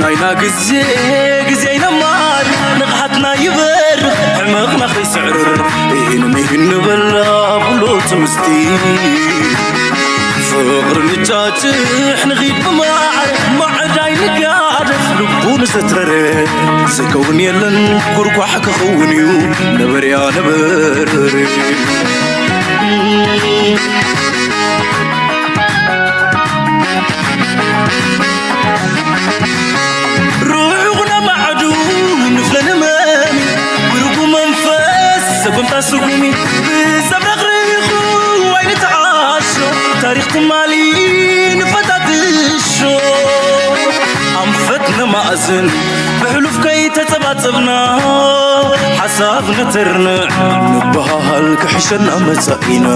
ኣይና ግዜ ግዜ ይነማር ንቕሓትና ይበርኽ ሕመቕና ከይስዕርር ኢህን ምሂን ንበላ ብሎ ትምስቲ ፍቕሪ ንጫጭሕ ንኺድ ብማዕረ ማዕዳይ ንጋደፍ ልቡ ንዘትረረ ዝከውን የለን ጉርጓሕ ክኸውን እዩ ነበርያ ነበርበረ ሩዑቕና ማዕዱ ንፍለንመን ብርጉ መንፈስ ሰጎምታ ስጉሚ ብሰብረቕሪቑ ኣይንተዓሾ ታሪኽ ትማሊ ንፈታትሾ ኣንፈት ነማእዝን ብሕሉፍ ከይተጸባጸብና ሓሳብ ነተርንዕ ንበሃል ክሕሸና መጻኢና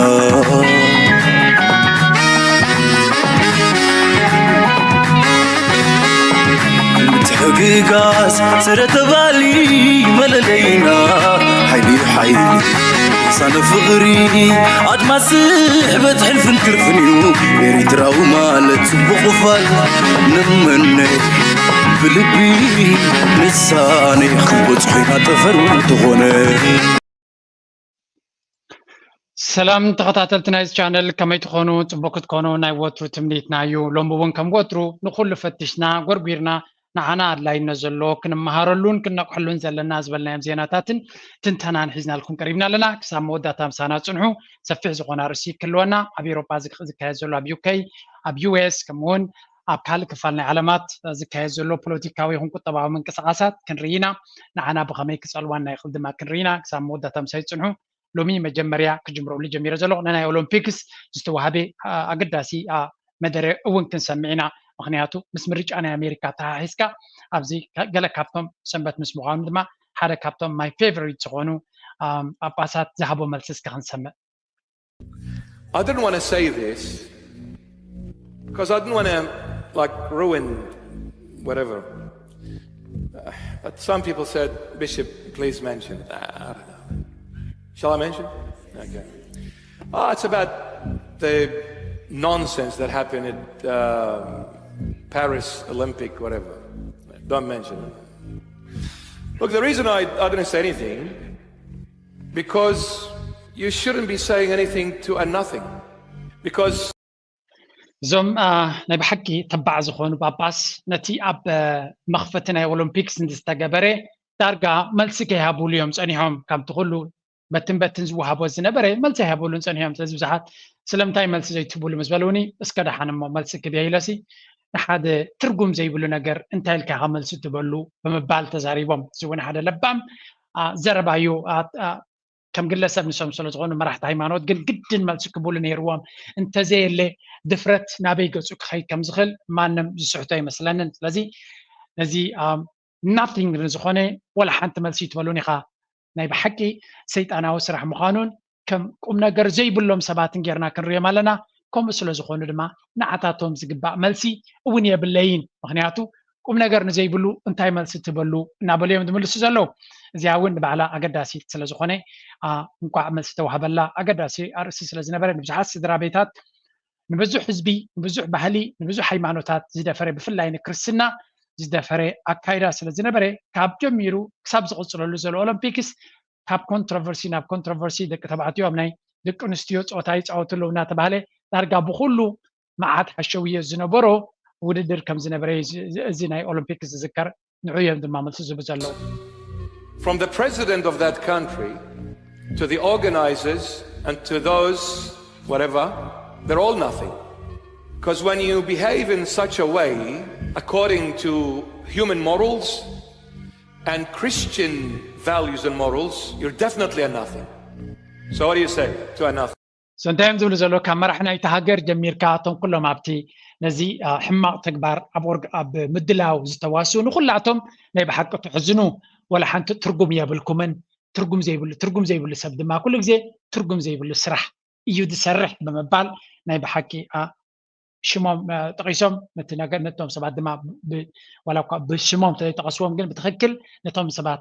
ምትሕግጋዝ ስረ ተባሊ መለለይና ሓይሊ ሓይሊ ሳነ ፍቕሪ ኣድማስ ስሕበት ሕልፍን ክርፍን እዩ ኤሪትራዊ ማለት ጽቡቕ ፋል ንመነ ብልቢ ንሳነ ክንበጽሖ ኢና ጠፈር እውን እንተኾነ ሰላም ተኸታተልቲ ናይዚ ቻነል ከመይ ትኾኑ? ጽቡቅ ክትኮኑ ናይ ወትሩ ትምኒትና እዩ። ሎሚ እውን ከም ወትሩ ንኹሉ ፈቲሽና ጎርጒርና ንዓና ኣድላይነት ዘሎ ክንመሃረሉን ክነቕሐሉን ዘለና ዝበልናዮም ዜናታትን ትንተናን ሒዝናልኩም ቀሪብና ኣለና። ክሳብ መወዳእታ ምሳና ጽንሑ። ሰፊሕ ዝኾነ ኣርእስቲ ክህልወና ኣብ ኤሮጳ ዝካየድ ዘሎ ኣብ ዩኬ ኣብ ዩኤስ ከምኡውን ኣብ ካልእ ክፋል ናይ ዓለማት ዝካየድ ዘሎ ፖለቲካዊ ይኹን ቁጠባዊ ምንቅስቃሳት ክንርኢ ኢና። ንዓና ብኸመይ ክጸልዋና ይኽእል ድማ ክንርኢ ኢና። ክሳብ መወዳእታ ምሳይ ጽንሑ። ሎሚ መጀመርያ ክጅምረሉ ጀሚረ ዘለኹ ንናይ ኦሎምፒክስ ዝተዋህበ ኣገዳሲ መደረ እውን ክንሰምዕ ኢና። ምክንያቱ ምስ ምርጫ ናይ ኣሜሪካ ተሓሒዝካ ኣብዚ ገለ ካብቶም ሰንበት ምስ ምዃኑ ድማ ሓደ ካብቶም my favorite ዝኾኑ ጳጳሳት ዝሃቦ መልሲ እስከ ክንሰምዕ። I didn't want to say this because I didn't want to like ruin whatever. Uh, but some people said, Bishop, please mention it. I don't know. Shall I mention? Okay. Oh, it's about the nonsense that happened at uh, Paris Olympic, whatever. Don't mention it. Look, the reason I, I didn't say anything because you shouldn't be saying anything to a nothing. Because እዞም ናይ ብሓቂ ተባዕ ዝኾኑ ጳጳስ ነቲ ኣብ መኽፈቲ ናይ ኦሎምፒክስ ንዝተገበረ ዳርጋ መልሲ ከይሃብሉ እዮም ጸኒሖም። ካብቲ ኩሉ በትን በትን ዝወሃቦ ዝነበረ መልሲ ኣይሃብሉን ጸኒሖም። ስለዚ ብዙሓት ስለምንታይ መልሲ ዘይትህብሉ ምስ በልውኒ እስከ ደሓን እሞ መልሲ ክብ ኢለሲ ንሓደ ትርጉም ዘይብሉ ነገር እንታይ ኢልካ ኢኻ መልሲ ትበሉ ብምባል ተዛሪቦም። እዚ እውን ሓደ ለባም ዘረባ እዩ። ከም ግለሰብ ንሶም ስለ ዝኾኑ መራሕቲ ሃይማኖት ግን ግድን መልሲ ክብሉ ነይርዎም። እንተዘየለ ድፍረት ናበይ ገጹ ክኸይድ ከም ዝኽእል ማንም ዝስሕቶ ኣይመስለንን። ስለዚ ነዚ nothing ንዝኾነ ወላ ሓንቲ መልሲ ኣይትበሉን ኢኻ። ናይ ብሓቂ ሰይጣናዊ ስራሕ ምዃኑን ከም ቁም ነገር ዘይብሎም ሰባትን ጌርና ክንርእዮም ኣለና። ከምኡ ስለ ዝኾኑ ድማ ንዓታቶም ዝግባእ መልሲ እውን የብለይን። ምኽንያቱ ቁም ነገር ንዘይብሉ እንታይ መልሲ ትበሉ እናበሉ እዮም ዝምልሱ ዘለዉ። እዚኣ እውን ንባዕላ ኣገዳሲት ስለ ዝኾነ እንኳዕ መልሲ ተዋህበላ ኣገዳሲ ኣርእስቲ ስለ ዝነበረ ንብዙሓት ስድራ ቤታት ንብዙሕ ህዝቢ ንብዙሕ ባህሊ ንብዙሕ ሃይማኖታት ዝደፈረ ብፍላይ ንክርስትና ዝደፈረ ኣካይዳ ስለ ዝነበረ ካብ ጀሚሩ ክሳብ ዝቕፅለሉ ዘሎ ኦሎምፒክስ ካብ ኮንትሮቨርሲ ናብ ኮንትሮቨርሲ ደቂ ተባዕትዮ ኣብ ናይ ደቂ ኣንስትዮ ፀወታ ይፃወቱ ኣለዉ እናተባሃለ ዳርጋ ብኩሉ መዓት ሓሸውየ ዝነበሮ ውድድር ከም ዝነበረ እዚ ናይ ኦሎምፒክ ዝዝከር ንዑ እዮም ድማ መልሲ ዝህቡ ዘለዉ። From the president of that country to the organizers and to those whatever, they're all nothing. Because when you behave in such a way, according to human morals and Christian values and morals, you're definitely a nothing. So what do you say to a nothing? So እንታይ እዮም ዝብሉ ዘለዉ? ካብ መራሒ ናይቲ ሃገር ጀሚርካ እቶም ኩሎም ኣብቲ ነዚ ሕማቕ ተግባር ኣብ ምድላው ዝተዋስኡ ንኩላቶም ናይ ብሓቂ ተሕዝኑ። ወላ ሓንቲ ትርጉም የብልኩምን። ትርጉም ዘይብሉ ትርጉም ዘይብሉ ሰብ ድማ ኩሉ ግዜ ትርጉም ዘይብሉ ስራሕ እዩ ዝሰርሕ ብምባል ናይ ብሓቂ ሽሞም ጠቒሶም ነቲ ነገር ነቶም ሰባት ድማ ዋላ እኳ ብሽሞም ተዘይጠቐስዎም ግን ብትኽክል ነቶም ሰባት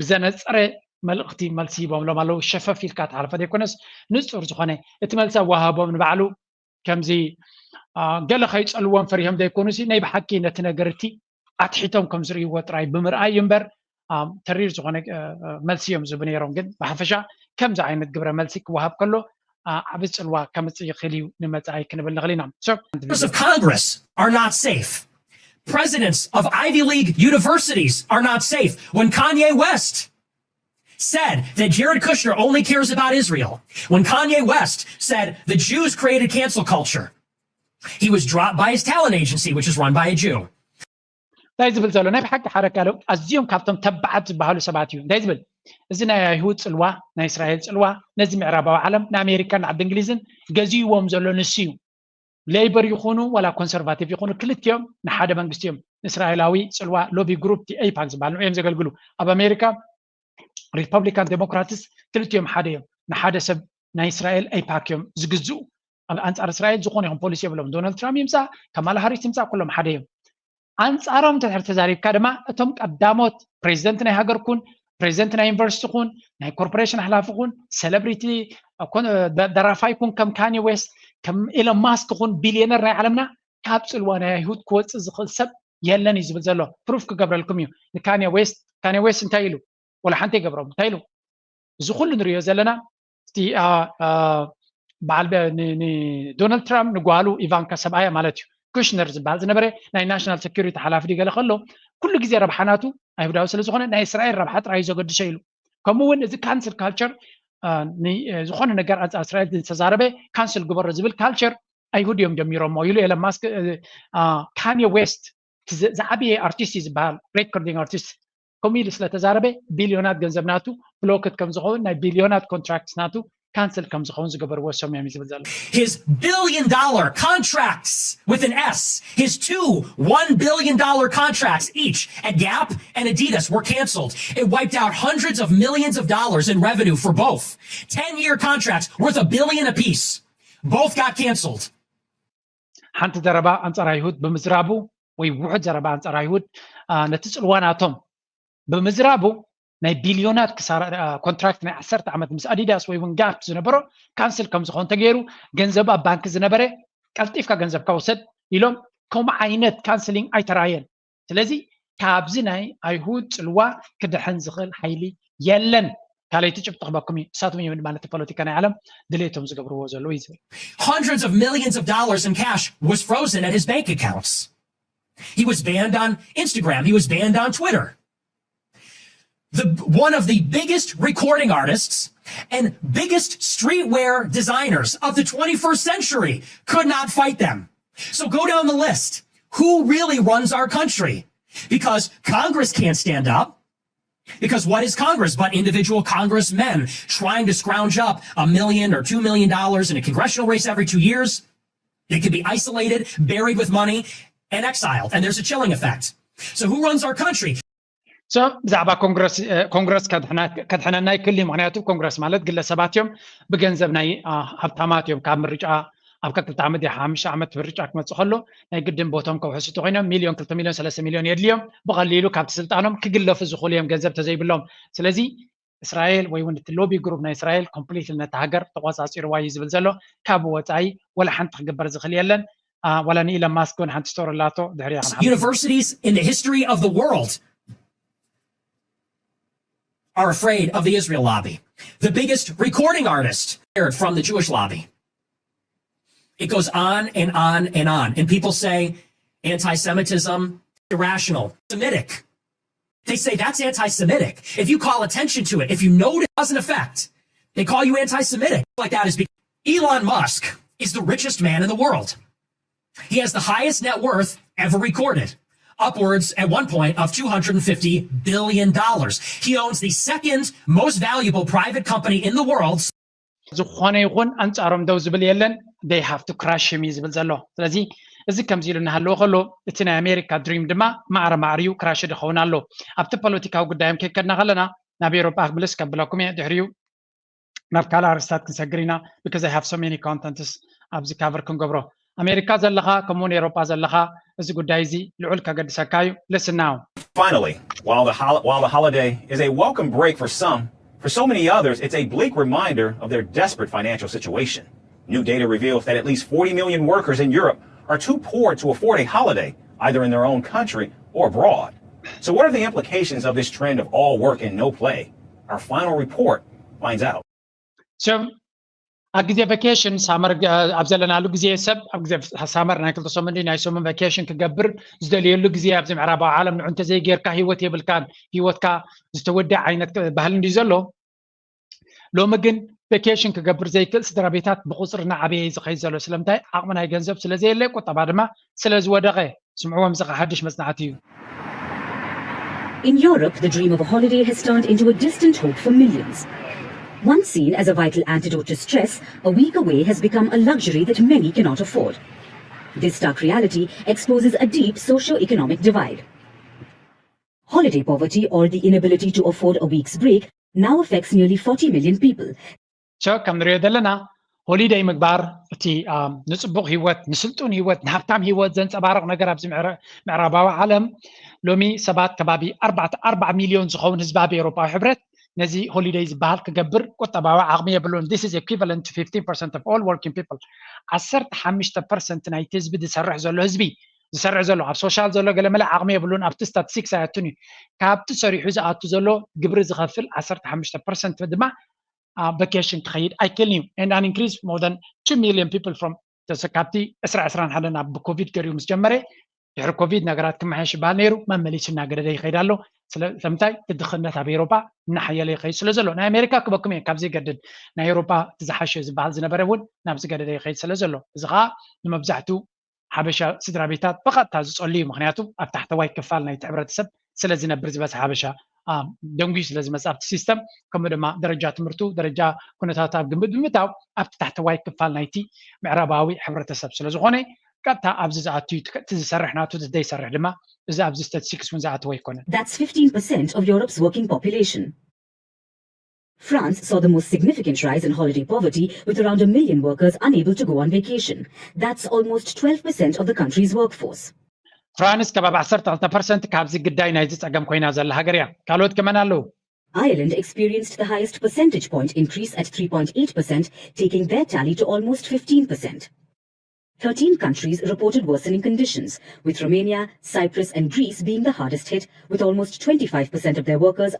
ብዘነፀረ መልእኽቲ መልሲ ሂቦምሎም ኣለዉ። ሸፈፍ ኢልካ ተሓልፈ ዘይኮነስ ንፁር ዝኾነ እቲ መልሲ ኣወሃህቦም ንባዕሉ ከምዚ ገለ ከይፀልዎም ፈሪሆም ዘይኮኑሲ ናይ ብሓቂ ነቲ ነገር እቲ ኣትሒቶም ከም ዝርእይዎ ጥራይ ብምርኣይ እዩ እምበር ተሪር ዝኾነ መልሲ እዮም ዝህቡ ነይሮም። ግን ብሓፈሻ ከምዚ ዓይነት ግብረ መልሲ ክወሃብ ከሎ ዓብ ፅልዋ ከምፅእ ይኽእል እዩ ንመፃኢ ክንብል ንኽእል ኢና። Members of Congress are not safe. Presidents of Ivy League universities are not safe. When Kanye West said that Jared Kushner only cares about Israel, when Kanye West said the Jews created cancel culture, he was dropped by his talent agency, which is run by a Jew. እንታይ ዝብል ዘሎ ናይ ብሓቂ ሓደ ካለ ኣዝዮም ካብቶም ተባዓት ዝበሃሉ ሰባት እዩ። እንታይ ዝብል እዚ ናይ ኣይሁድ ፅልዋ ናይ እስራኤል ፅልዋ ነዚ ምዕራባዊ ዓለም ንኣሜሪካን ንዓዲ እንግሊዝን ገዚእዎም ዘሎ ንሱ እዩ። ሌበር ይኹኑ ዋላ ኮንሰርቫቲቭ ይኹኑ ክልቲኦም ንሓደ መንግስቲ እዮም። ንእስራኤላዊ ፅልዋ ሎቢ ግሩፕ ኤይፓክ ዝበሃል እዮም ዘገልግሉ። ኣብ ኣሜሪካ ሪፐብሊካን ዴሞክራትስ ክልቲኦም ሓደ እዮም። ንሓደ ሰብ ናይ እስራኤል ኤይፓክ እዮም ዝግዝኡ። ኣብ ኣንፃር እስራኤል ዝኾነ ይኹን ፖሊሲ የብሎም። ዶናልድ ትራምፕ ይምፃእ፣ ካማላ ሃሪስ ይምፃእ ኩሎም ሓደ እዮም። ኣንፃሮም እንተድሕር ተዛሪብካ ድማ እቶም ቀዳሞት ፕሬዚደንት ናይ ሃገር ኩን፣ ፕሬዚደንት ናይ ዩኒቨርሲቲ ኩን፣ ናይ ኮርፖሬሽን ሓላፊ ኩን፣ ሴሌብሪቲ ደራፋይ ኩን፣ ከም ካኒ ዌስት ከም ኢሎን ማስክ ኩን ቢልዮነር ናይ ዓለምና ካብ ፅልዋ ናይ ኣይሁድ ክወፅእ ዝኽእል ሰብ የለን እዩ ዝብል ዘሎ። ፕሩፍ ክገብረልኩም እዩ። ንካኒ ዌስት ካኒ ዌስት እንታይ ኢሉ? ወላ ሓንቲ ይገብሮም እንታይ ኢሉ? እዚ ኩሉ ንሪኦ ዘለና እቲ በዓል ንዶናልድ ትራምፕ ንጓሉ ኢቫንካ ሰብኣያ ማለት እዩ ኩሽነር ዝበሃል ዝነበረ ናይ ናሽናል ሴኩሪቲ ሓላፊ ድዩ ገለ ከሎ ኩሉ ግዜ ረብሓ ናቱ ኣይሁዳዊ ስለ ዝኾነ ናይ እስራኤል ረብሓ ጥራይ እዩ ዘገድሶ ኢሉ። ከምኡ እውን እዚ ካንስል ካልቸር ዝኾነ ነገር ኣንፃር እስራኤል ዝተዛረበ ካንስል ግበሮ ዝብል ካልቸር ኣይሁድ እዮም ጀሚሮሞ ኢሉ ኤለን ማስክ። ካኒ ዌስት ዝዓበየ ኣርቲስት እዩ ዝበሃል ሬኮርዲንግ ኣርቲስት ከምኡ ኢሉ ስለተዛረበ ቢልዮናት ገንዘብ ናቱ ብሎክት ከም ዝኸውን ናይ ቢልዮናት ኮንትራክት ናቱ ካንስል ከም ዝኸውን ዝገበርዎ ሰም እዮም ዝብል ዘሎ። His billion dollar contracts with an S, his two one billion dollar contracts each at Gap and Adidas were canceled. It wiped out hundreds of millions of dollars in revenue for both. Ten year contracts worth a billion apiece. Both got canceled. ሓንቲ ዘረባ ኣንፃር ኣይሁድ ብምዝራቡ ወይ ውሑድ ዘረባ ኣንፃር ኣይሁድ ነቲ ፅልዋ ናቶም ብምዝራቡ ናይ ቢልዮናት ክሳራ ኮንትራክት ናይ ዓሰርተ ዓመት ምስ ኣዲዳስ ወይ እውን ጋፕ ዝነበሮ ካንስል ከም ዝኾን ተገይሩ ገንዘብ ኣብ ባንክ ዝነበረ ቀልጢፍካ ገንዘብካ ውሰድ ኢሎም ከምኡ ዓይነት ካንስሊንግ ኣይተራየን። ስለዚ ካብዚ ናይ ኣይሁድ ፅልዋ ክድሕን ዝኽእል ሓይሊ የለን። ካልኣይቲ ጭብጢ ክበኩም እዩ እሳቶም እዮም ድማ ነቲ ፖለቲካ ናይ ዓለም ድሌቶም ዝገብርዎ ዘለዉ እዩ ዝብል። Hundreds of millions of dollars in cash was frozen at his bank accounts. He was banned on Instagram. He was banned on Twitter. The, one of the biggest recording artists and biggest streetwear designers of the twenty-first century could not fight them. So go down the list. Who really runs our country? Because Congress can't stand up. Because what is Congress but individual congressmen trying to scrounge up a million or two million dollars in a congressional race every two years? They could be isolated, buried with money, and exiled. And there's a chilling effect. So who runs our country? ብዛዕባ ኮንግረስ ከድሕነና ይክእል እዩ። ምክንያቱ ኮንግረስ ማለት ግለሰባት እዮም፣ ብገንዘብ ናይ ሃብታማት እዮም። ካብ ምርጫ ኣብ ቀጥታ ዓመት ሓሙሽተ ዓመት ምርጫ ክመፅእ ከሎ ናይ ግድን ቦቶም ከውሕሱ ተኮይኖም ሚሊዮን ክልተ ሚሊዮን ሰለስተ ሚሊዮን የድልዮም ብቀሊሉ ካብቲ ስልጣኖም ክግለፉ ዝኽእሉ እዮም ገንዘብ ተዘይብሎም። ስለዚ እስራኤል ወይ እውን እቲ ሎቢ ግሩፕ ናይ እስራኤል ኮምፕሊትሊ ነቲ ሃገር ተቆፃፂርዋ እዩ ዝብል ዘሎ። ካብ ወፃኢ ወላ ሓንቲ ክግበር ዝኽእል የለን። ዋላ ንኢለን ማስክ እውን ሓንቲ ስቶሪ ኣላቶ ድሕሪ Universities in the history of the world are afraid of the Israel lobby. The biggest recording artist from the Jewish lobby. It goes on and on and on. And people say anti Semitism, irrational, Semitic. They say that's anti Semitic. If you call attention to it, if you notice cause and effect, they call you anti Semitic. Like that is because Elon Musk is the richest man in the world. He has the highest net worth ever recorded, upwards at one point of $250 billion. He owns the second most valuable private company in the world. ዝኾነ ይኹን ኣንፃሮም ደው ዝብል የለን። They have to crush him እዩ ዝብል ዘሎ። ስለዚ እዚ ከምዚ ኢሉ እናሃለወ ከሎ እቲ ናይ ኣሜሪካ ድሪም ድማ ማዕረ ማዕሪኡ ክራሽ ድኸውን ኣሎ። ኣብቲ ፖለቲካዊ ጉዳዮም ከይከድና ከለና ናብ ኤሮጳ ክምልስ ከብለኩም እየ። ድሕሪኡ ናብ ካልእ ኣርስታት ክንሰግር ኢና። Because I have so many contents ኣብዚ ካቨር ክንገብሮ ኣሜሪካ ዘለኻ ከምኡውን ኤሮጳ ዘለኻ እዚ ጉዳይ እዚ ልዑል ከገድሰካ እዩ። Listen now. Finally, while the, hol- while the holiday is a welcome break for some, for so many others, it's a bleak reminder of their desperate financial situation. New data reveals that at least forty million workers in Europe are too poor to afford a holiday, either in their own country or abroad. So, what are the implications of this trend of all work and no play? Our final report finds out. So ኣብ ግዜ ቫኬሽን ሳመር ኣብ ዘለናሉ ግዜ ሰብ ኣብ ግዜ ሳመር ናይ ክልተ ሰሙን ናይ ሰሙን ቫኬሽን ክገብር ዝደልየሉ ግዜ ኣብዚ ምዕራባዊ ዓለም ንዑ እንተዘይጌርካ ህይወት የብልካን፣ ህይወትካ ዝተወደ ዓይነት ባህል እንዲ ዘሎ። ሎሚ ግን ቫኬሽን ክገብር ዘይክእል ስድራ ቤታት ብቁፅሪ እናዓበየ ዝኸይድ ዘሎ። ስለምንታይ? ዓቕሚ ናይ ገንዘብ ስለዘየለ፣ ቁጠባ ድማ ስለዝወደቐ። ስምዕዎም፣ እዚ ሓድሽ መፅናዕቲ እዩ። In Europe, the dream of a holiday has turned into a distant hope for millions. Once seen as a vital antidote to stress, a week away has become a luxury that many cannot afford. This stark reality exposes a deep socio-economic divide. Holiday poverty, or the inability to afford a week's break, now affects nearly forty million people. So ከም ንሪኦ ዘለና ሆሊደይ ምግባር እቲ ንፅቡቕ ህይወት፣ ንስልጡን ህይወት፣ ንሃብታም ህይወት ዘንፀባርቕ ነገር ኣብዚ ምዕራባዊ ዓለም ሎሚ ሰባት ከባቢ ኣርባዕተ ኣርባዕ ሚሊዮን ዝኸውን ህዝቢ ኣብ ኤውሮፓዊ ሕብረት ነዚ ሆሊደይ ዝበሃል ክገብር ቁጠባዊ ዓቕሚ የብሉን። This is equivalent to fifteen percent of all working people። ዓሰርተ ሓሙሽተ ፐርሰንት ናይቲ ህዝቢ ዝሰርሕ ዘሎ ህዝቢ ዝሰርሕ ዘሎ ኣብ ሶሻል ዘሎ ገለመለ ዓቕሚ የብሉን። ኣብቲ ስታትስቲክስ ኣያቱን እዩ። ካብቲ ሰሪሑ ዝኣቱ ዘሎ ግብሪ ዝኸፍል ዓሰርተ ሓሙሽተ ፐርሰንት ድማ ቫኬሽን ክኸይድ ኣይክእልን እዩ። And an increase more than two million people from ካብቲ ዕስራ ዕስራን ሓደን ኣብ ብኮቪድ ገሪኡ ምስ ጀመረ ድሕሪ ኮቪድ ነገራት ክመሓየሽ ይበሃል ነይሩ። መመሊሱ እናገደደ ይኸይድ ኣሎ። ስለምንታይ? እቲ ድኽነት ኣብ ኤውሮጳ እናሓየለ ይኸይድ ስለ ዘሎ። ናይ ኣሜሪካ ክበኩም እየ ካብ ዘይገድድ ናይ ኤውሮጳ እቲ ዝሓሸ ዝበሃል ዝነበረ እውን ናብ ዝገደደ ይኸይድ ስለ ዘሎ። እዚ ከዓ ንመብዛሕትኡ ሓበሻ ስድራ ቤታት ብቐጥታ ዝፀሉ እዩ። ምክንያቱ ኣብ ታሕተዋይ ክፋል ናይቲ ሕብረተሰብ ስለ ዝነብር ዝበዝሕ ሓበሻ ደንጉዩ ስለ ዝመፅእ ኣብቲ ሲስተም ከምኡ ድማ ደረጃ ትምህርቱ ደረጃ ኩነታት ኣብ ግምት ብምታው ኣብቲ ታሕተዋይ ክፋል ናይቲ ምዕራባዊ ሕብረተሰብ ስለ ዝኾነ ቀጥታ ኣብዚ ዝኣቱ እዩ። እቲ ዝሰርሕ ናቱ እቲ ዘይሰርሕ ድማ እዚ ኣብዚ ስታትስቲክስ እውን ዝኣተወ ኣይኮነን። That's fifteen percent of Europe's working population. France saw the most significant rise in holiday poverty, with around a million workers unable to go on vacation. That's almost twelve percent of the country's workforce. ፍራንስ ከባቢ ዓሰርተ ክልተ ፐርሰንት ካብዚ ግዳይ ናይዚ ፀገም ኮይና ዘላ ሃገር እያ። ካልኦት ከመን ኣለዉ። Ireland experienced the highest percentage point increase at three point eight percent, taking their tally to almost fifteen percent. Thirteen countries reported worsening conditions, with Romania, Cyprus, and Greece being the hardest hit, with almost twenty-five percent of their workers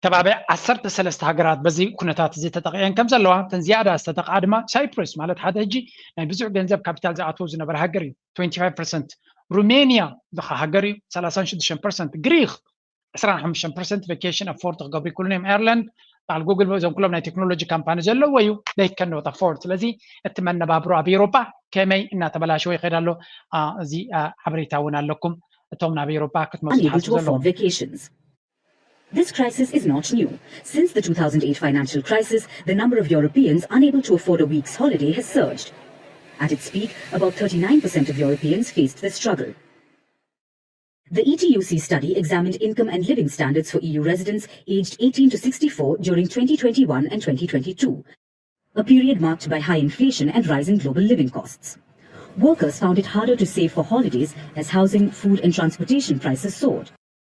ከባቢ ዓሰርተ ሰለስተ ሃገራት በዚ ኩነታት እዚ ተጠቂዐን ከም ዘለዋ፣ እተን ዝያዳ ዝተጠቕዓ ድማ ሳይፕረስ ማለት ሓደ ሕጂ ናይ ብዙሕ ገንዘብ ካፒታል ዝኣትዎ ዝነበረ ሃገር እዩ፣ ትዌንቲ ፋይቭ ፐርሰንት። ሩሜንያ ድኻ ሃገር እዩ፣ ሰላሳን ሽዱሽተን ፐርሰንት። ግሪክ ዕስራን ሓሙሽተን ፐርሰንት ቫኬሽን ኣፎርድ ክገብሩ ይክእሉን እዮም። ኣየርላንድ በዓል ጉግል እዞም ኩሎም ናይ ቴክኖሎጂ ካምፓኒ ዘለዎ እዩ፣ they cannot afford። ስለዚ እቲ መነባብሮ ኣብ ኤውሮጳ ከመይ እናተበላሸወ ይኸይድ ኣሎ። እዚ ሓበሬታ እውን ኣለኩም እቶም ናብ ኤውሮጳ ክትመፁ unable ትሓስቡ to ዘለኹም። afford vacations. This crisis is not new. Since the two thousand eight financial crisis, the number of Europeans unable to afford a week's holiday has surged. At its peak, about thirty-nine percent of Europeans faced this struggle. The E T U C study examined income and living standards for E U residents aged eighteen to sixty-four during twenty twenty-one and twenty twenty-two, a period marked by high inflation and rising global living costs. Workers found it harder to save for holidays as housing, food, and transportation prices soared.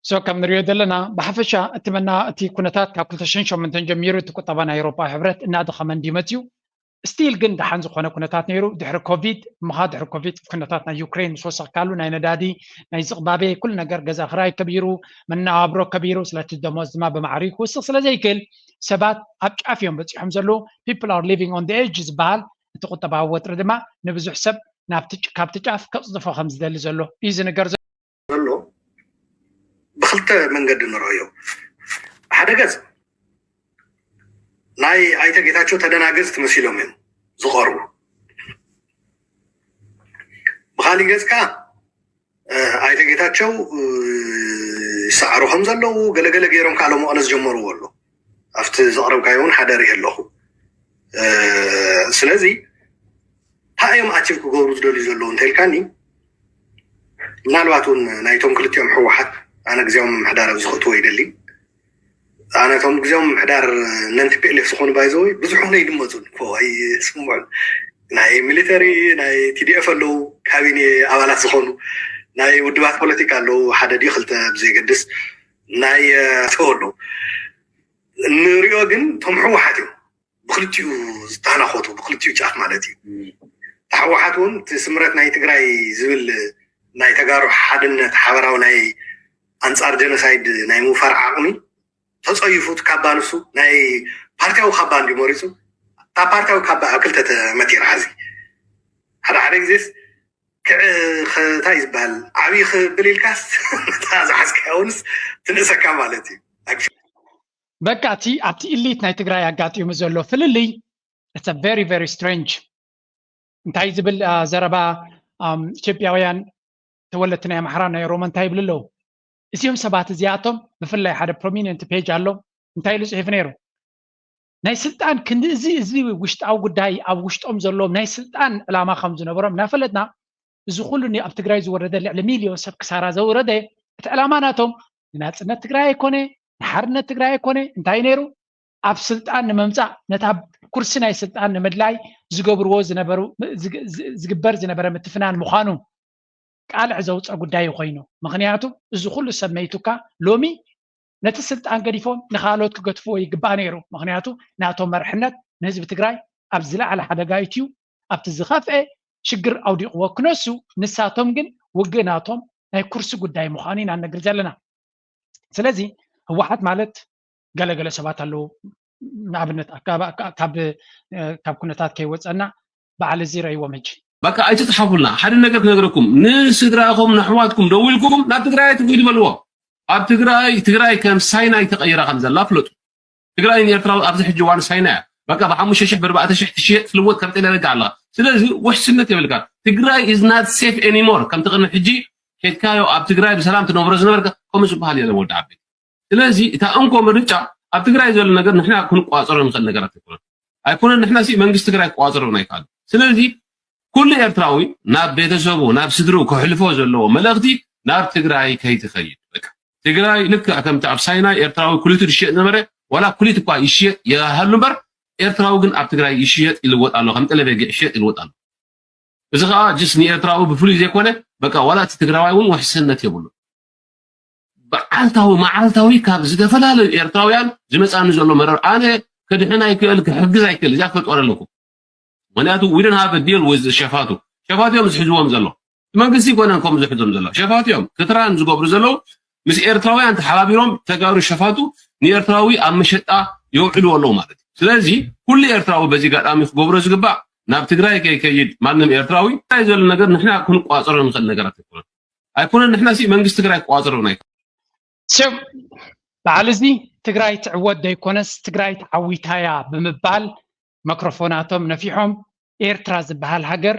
So ከም ንሪኦ ዘለና ብሓፈሻ እቲ መና እቲ ኩነታት ካብ ክልተ ሽሕን ሸሞንተን ጀሚሩ እቲ ቁጠባ ናይ ኤውሮፓ ሕብረት እናደኸመ እንዲመፅዩ ስቲል ግን ደሓን ዝኾነ ኩነታት ነይሩ። ድሕሪ ኮቪድ እምኻ ድሕሪ ኮቪድ ኩነታት ናይ ዩክሬን ምስ ወሰኽካሉ ናይ ነዳዲ ናይ ዝቕባበ ኩሉ ነገር ገዛ ክራይ ከቢሩ መነባብሮ ከቢሩ ስለቲ ደሞዝ ድማ ብማዕሪ ክውስኽ ስለ ዘይክእል ሰባት ኣብ ጫፍ እዮም በፂሖም ዘለዉ። People are living on the edge ዝበሃል እቲ ቁጠባዊ ወጥሪ ድማ ንብዙሕ ሰብ ናብቲ ካብቲ ጫፍ ከፅድፎ ከም ዝደሊ ዘሎ እዩ ዝንገር ዘሎ። ዘሎ ብክልተ መንገዲ ንረእዮ። ሓደ ገፅ ናይ ኣይተ ጌታቸው ተደናገፅቲ መሲሎም እዮም ዝቐርቡ። ብካሊእ ገፅ ከዓ ኣይተ ጌታቸው ይሰዓሩ ከም ዘለዉ ገለገለ ገይሮም ከዓ ሎመቐነ ዝጀመርዎ ኣሎ። ኣብቲ ዘቕረብካዮ እውን ሓደ ርኢ ኣለኹ። ስለዚ እንታይ እዮም ኣቲቭ ክገብሩ ዝደልዩ ዘለዉ እንተልካኒ፣ ምናልባት እውን ናይቶም ክልቲኦም ህወሓት ኣነ ግዜያዊ ምምሕዳር ኣብዚ ክእትዎ ይደሊ። ኣነ እቶም ግዜያዊ ምምሕዳር ነን ቲ ፒ ኤል ኤፍ ዝኾኑ ባይዘወይ ብዙሕ ኾነ ይድመፁን ኮ ኣይስምዑን። ናይ ሚሊተሪ ናይ ቲ ዲ ኤፍ ኣለዉ፣ ካቢኔ ኣባላት ዝኾኑ ናይ ውድባት ፖለቲካ ኣለዉ፣ ሓደ ድዩ ክልተ ብዘይገድስ ናይ ሰው ኣለዉ። ንሪኦ ግን እቶም ህወሓት እዮም ብክልቲኡ ዝተናኸቱ ብክልቲኡ ጫፍ ማለት እዩ። ህወሓት እውን እቲ ስምረት ናይ ትግራይ ዝብል ናይ ተጋሩ ሓድነት ሓበራዊ ናይ ኣንፃር ጀኖሳይድ ናይ ምውፋር ዓቕሚ ተፀይፉ፣ እቲ ካባ ንሱ ናይ ፓርቲያዊ ካባ እንዲ መሪፁ፣ እታ ፓርቲያዊ ካባ ኣብ ክልተ ተመቲራ። ሕዚ ሓደ ሓደ ግዜስ ክዕ እንታይ ዝበሃል ዓብዪ ክብል ኢልካስ እታ ዝሓዝካያ እውንስ ትንእሰካ ማለት እዩ። በቃ እቲ ኣብቲ ኢሊት ናይ ትግራይ ኣጋጢሙ ዘሎ ፍልልይ it's a very very strange። እንታይ ዝብል ዘረባ ኢትዮጵያውያን ተወለድቲ ናይ ኣምሓራ ናይ ኦሮሞ እንታይ ይብሉ ኣለዉ? እዚኦም ሰባት እዚኣቶም ብፍላይ ሓደ ፕሮሚኒንት ፔጅ ኣሎ እንታይ ኢሉ ፅሒፉ ነይሩ? ናይ ስልጣን ክንዲ እዚ እዚ ውሽጣዊ ጉዳይ ኣብ ውሽጦም ዘለዎም ናይ ስልጣን ዕላማ ከም ዝነበሮም እናፈለጥና እዚ ኩሉ ኣብ ትግራይ ዝወረደ ልዕሊ ሚልዮን ሰብ ክሳራ ዘውረደ እቲ ዕላማ ናቶም ንናፅነት ትግራይ ኣይኮነ ንሓርነት ትግራይ ኣይኮነ እንታይ ነይሩ ኣብ ስልጣን ንምምፃእ ነታ ኩርሲ ናይ ስልጣን ንምድላይ ዝገብርዎ ዝነበሩ ዝግበር ዝነበረ ምትፍናን ምዃኑ ቃልዕ ዘውፀ ጉዳይ ኮይኑ ምክንያቱ እዚ ኩሉ ሰብ መይቱካ ሎሚ ነቲ ስልጣን ገዲፎም ንካልኦት ክገድፍዎ ይግባእ ነይሩ። ምክንያቱ ናቶም መርሕነት ንህዝቢ ትግራይ ኣብ ዝለዓለ ሓደጋ ይትዩ ኣብቲ ዝኸፍአ ሽግር ኣውዲቕዎ ክነሱ ንሳቶም ግን ውግእ ናቶም ናይ ኩርሲ ጉዳይ ምዃኑ ኢና ንነግር ዘለና። ስለዚ ህወሓት ማለት ገለገለ ሰባት ኣለዉ ንኣብነት ካብ ኩነታት ከይወፀና በዓል እዚ ረእይዎም ሕጂ በቃ ኣይትፅሓፉልና ሓደ ነገር ክነግረኩም ንስድራኹም ነሕዋትኩም ደዊልኩም ናብ ትግራይ ኣይትጉዱ በልዎ ኣብ ትግራይ ትግራይ ከም ሳይናይ ተቐይራ ከም ዘላ ፍለጡ ትግራይ ንኤርትራ ኣብዚ ሕጂ ዋን ሳይና እያ በቃ ብሓሙሽተ ሽሕ ብርባዕተ ሽሕ ትሽየጥ ትልወጥ ከም ጤለ ረጋ ኣለኻ ስለዚ ውሕስነት የብልካ ትግራይ is not safe anymore ከምቲ ቅድሚ ሕጂ ኬድካዮ ኣብ ትግራይ ብሰላም ትነብሮ ዝነበርካ ከምኡ ዝበሃል የለን ወዲ ዓበይቲ ስለዚ እታ እንኮ ምርጫ ኣብ ትግራይ ዘሎ ነገር ንሕና ክንቋፀሮ ንኽእል ነገራት ኣይኮነን ኣይኮነን ንሕና ሲ መንግስቲ ትግራይ ክቋፀሮ ኣይከኣል ስለዚ ኩሉ ኤርትራዊ ናብ ቤተሰቡ ናብ ስድርኡ ከሕልፎ ዘለዎ መልእኽቲ ናብ ትግራይ ከይትኸይድ በቃ ትግራይ ልክዕ ከምቲ ኣብ ሳይናይ ኤርትራዊ ኩሊቱ ዝሽየጥ ዝነበረ ዋላ ኩሊት እኳ ይሽየጥ ይሃሉ እምበር ኤርትራዊ ግን ኣብ ትግራይ ይሽየጥ ይልወጥ ኣሎ ከም ጠለቤጊዕ ይሽየጥ ይልወጥ ኣሎ እዚ ከዓ ጅስ ንኤርትራዊ ብፍሉይ ዘይኮነ በቃ ዋላ እቲ ትግራዋይ እውን ውሕስነት የብሉ በዓልታዊ መዓልታዊ ካብ ዝተፈላለዩ ኤርትራውያን ዝመፃኒ ዘሎ መረር ኣነ ከድሕን ኣይክእል ክሕግዝ ኣይክእል እዚኣ ክፈልጥዋ ኣለኩም ምክንያቱ we don't have a deal with ሸፋቱ ሸፋቱ እዮም ዝሕዝዎም ዘሎ መንግስቲ ይኮነን ከም ዝሕዞም ዘሎ ሸፋቱ እዮም ክትራን ዝገብሩ ዘለዉ ምስ ኤርትራውያን ተሓባቢሮም ተጋሩ ሸፋቱ ንኤርትራዊ ኣብ መሸጣ የውዕልዎ ኣለዉ ማለት እዩ ስለዚ ኩሉ ኤርትራዊ በዚ ጋጣሚ ክገብሮ ዝግባእ ናብ ትግራይ ከይከይድ ማንም ኤርትራዊ እንታይ ዘሎ ነገር ንሕና ክንቋፀሮ ንኽእል ነገራት ኣይኮነን ኣይኮነን ንሕና ሲ መንግስቲ ትግራይ ክቋፀሮ ናይ ሰብ በዓል እዚ ትግራይ ትዕወት ዘይኮነስ ትግራይ ተዓዊታያ ብምባል መክሮፎናቶም ነፊሖም ኤርትራ ዝበሃል ሃገር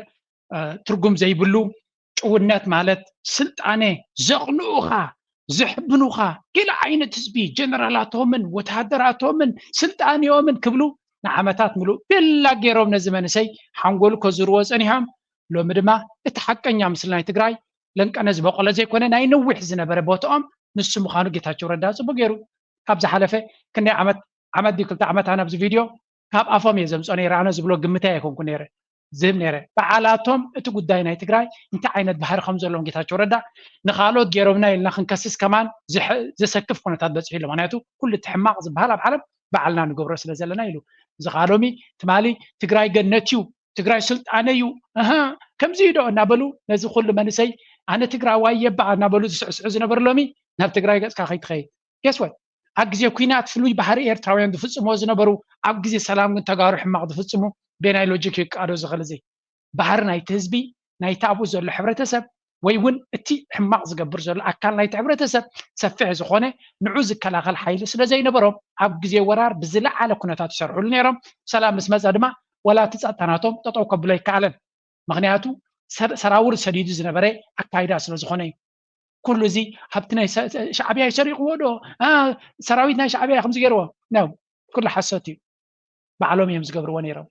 ትርጉም ዘይብሉ ጭውነት ማለት ስልጣነ ዘቕንኡኻ ዘሕብኑኻ ገለ ዓይነት ህዝቢ ጀነራላቶምን ወተሃደራቶምን ስልጣንዮምን ክብሉ ንዓመታት ምሉእ ቤላ ገይሮም ነዚ መንእሰይ ሓንጎሉ ከዝርዎ ፀኒሖም ሎሚ ድማ እቲ ሓቀኛ ምስሊ ናይ ትግራይ ለንቀነ ዝበቆለ ዘይኮነ ናይ ነዊሕ ዝነበረ ቦትኦም ንሱ ምዃኑ ጌታቸው ረዳ ፅቡቅ ገይሩ ካብ ዝሓለፈ ክንደይ ዓመት ዓመት ድዩ ክልተ ዓመት ኣነ ኣብዚ ቪድዮ ካብ ኣፎም እየ ዘምፆ ነይረ ኣነ ዝብሎ ግምታይ ኣይኮንኩ ነይረ ዝህብ ነይረ በዓላቶም እቲ ጉዳይ ናይ ትግራይ እንታይ ዓይነት ባህሪ ከም ዘለዎም ጌታቸው ረዳ ንካልኦት ገይሮምና ኢልና ክንከስስ ከማን ዘሰክፍ ኩነታት በፂሑ ኣሎ ምክንያቱ ኩሉ እቲ ሕማቅ ዝበሃል ኣብ ዓለም በዓልና ንገብሮ ስለ ዘለና ኢሉ እዚ ከዓ ሎሚ ትማሊ ትግራይ ገነት እዩ ትግራይ ስልጣነ እዩ እህ ከምዚ ዶ እናበሉ ነዚ ኩሉ መንእሰይ ኣነ ትግራዋይ የባ እናበሉ ዝስዕስዑ ዝነበሩ ሎሚ ናብ ትግራይ ገፅካ ከይትኸይድ guess what ኣብ ግዜ ኩናት ፍሉይ ባህሪ ኤርትራውያን ዝፍፅምዎ ዝነበሩ ኣብ ግዜ ሰላም ግን ተጋሩ ሕማቕ ዝፍፅሙ ቤናይ ሎጂክ ይቃዶ ዝኽእል እዚ ባህሪ ናይቲ ህዝቢ ናይቲ ኣብኡ ዘሎ ሕብረተሰብ ወይ እውን እቲ ሕማቕ ዝገብር ዘሎ ኣካል ናይቲ ሕብረተሰብ ሰፊሕ ዝኾነ ንዑ ዝከላኸል ሓይሊ ስለ ዘይነበሮም ኣብ ግዜ ወራር ብዝለዓለ ኩነታት ይሰርሕሉ ነይሮም ሰላም ምስ መፀ ድማ ወላ እቲ ፀጥታ ናቶም ጠጠው ከብሎ ኣይከኣለን ምኽንያቱ ሰራውር ሰዲዱ ዝነበረ ኣካይዳ ስለ ዝኾነ እዩ ኩሉ እዚ ሃብቲ ናይ ሻዕብያ ይሰሪቕዎ ዶ ሰራዊት ናይ ሻዕብያ ከምዚ ገይርዎ ነው ኩሉ ሓሶት እዩ ባዕሎም እዮም ዝገብርዎ ነይሮም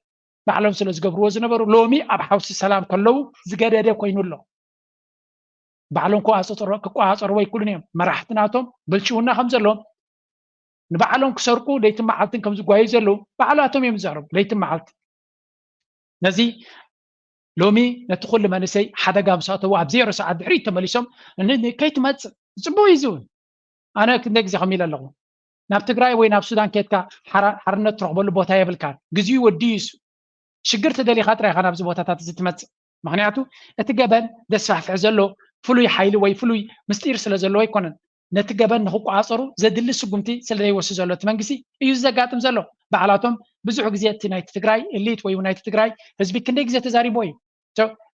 ባዕሎም ስለ ዝገብርዎ ዝነበሩ ሎሚ ኣብ ሓውሲ ሰላም ከለዉ ዝገደደ ኮይኑ ኣሎ ባዕሎም ክቆፃፀርዎ ይክእሉን እዮም መራሕቲ ናቶም ብልሽውና ከም ዘለዎም ንባዕሎም ክሰርቁ ለይትን መዓልትን ከም ዝጓዩ ዘለዉ ባዕላቶም እዮም ዝዛረቡ ለይትን መዓልቲ ነዚ ሎሚ ነቲ ኩሉ መንእሰይ ሓደጋ ምስ ኣተዉ ኣብ ዜሮ ሰዓት ድሕሪት ተመሊሶም ከይትመፅእ ፅቡቅ እዩ ዝውን ኣነ ክንደ ግዜ ከም ኢለ ኣለኹ ናብ ትግራይ ወይ ናብ ሱዳን ከድካ ሓርነት ትረኽበሉ ቦታ የብልካን ግዜኡ ወዲዩ ሽግር ተደሊኻ ጥራይ ኢኻ ናብዚ ቦታታት እዚ ትመጽእ። ምኽንያቱ እቲ ገበን ዘስፋሕፍሕ ዘሎ ፍሉይ ሓይሊ ወይ ፍሉይ ምስጢር ስለ ዘለዎ ኣይኮነን። ነቲ ገበን ንክቋጸሩ ዘድሊ ስጉምቲ ስለ ዘይወስድ ዘሎ እቲ መንግስቲ እዩ ዘጋጥም ዘሎ። ባዕላቶም ብዙሕ ግዜ እቲ ናይቲ ትግራይ እሊት ወይ እውን ናይቲ ትግራይ ህዝቢ ክንደይ ግዜ ተዛሪቦ እዩ።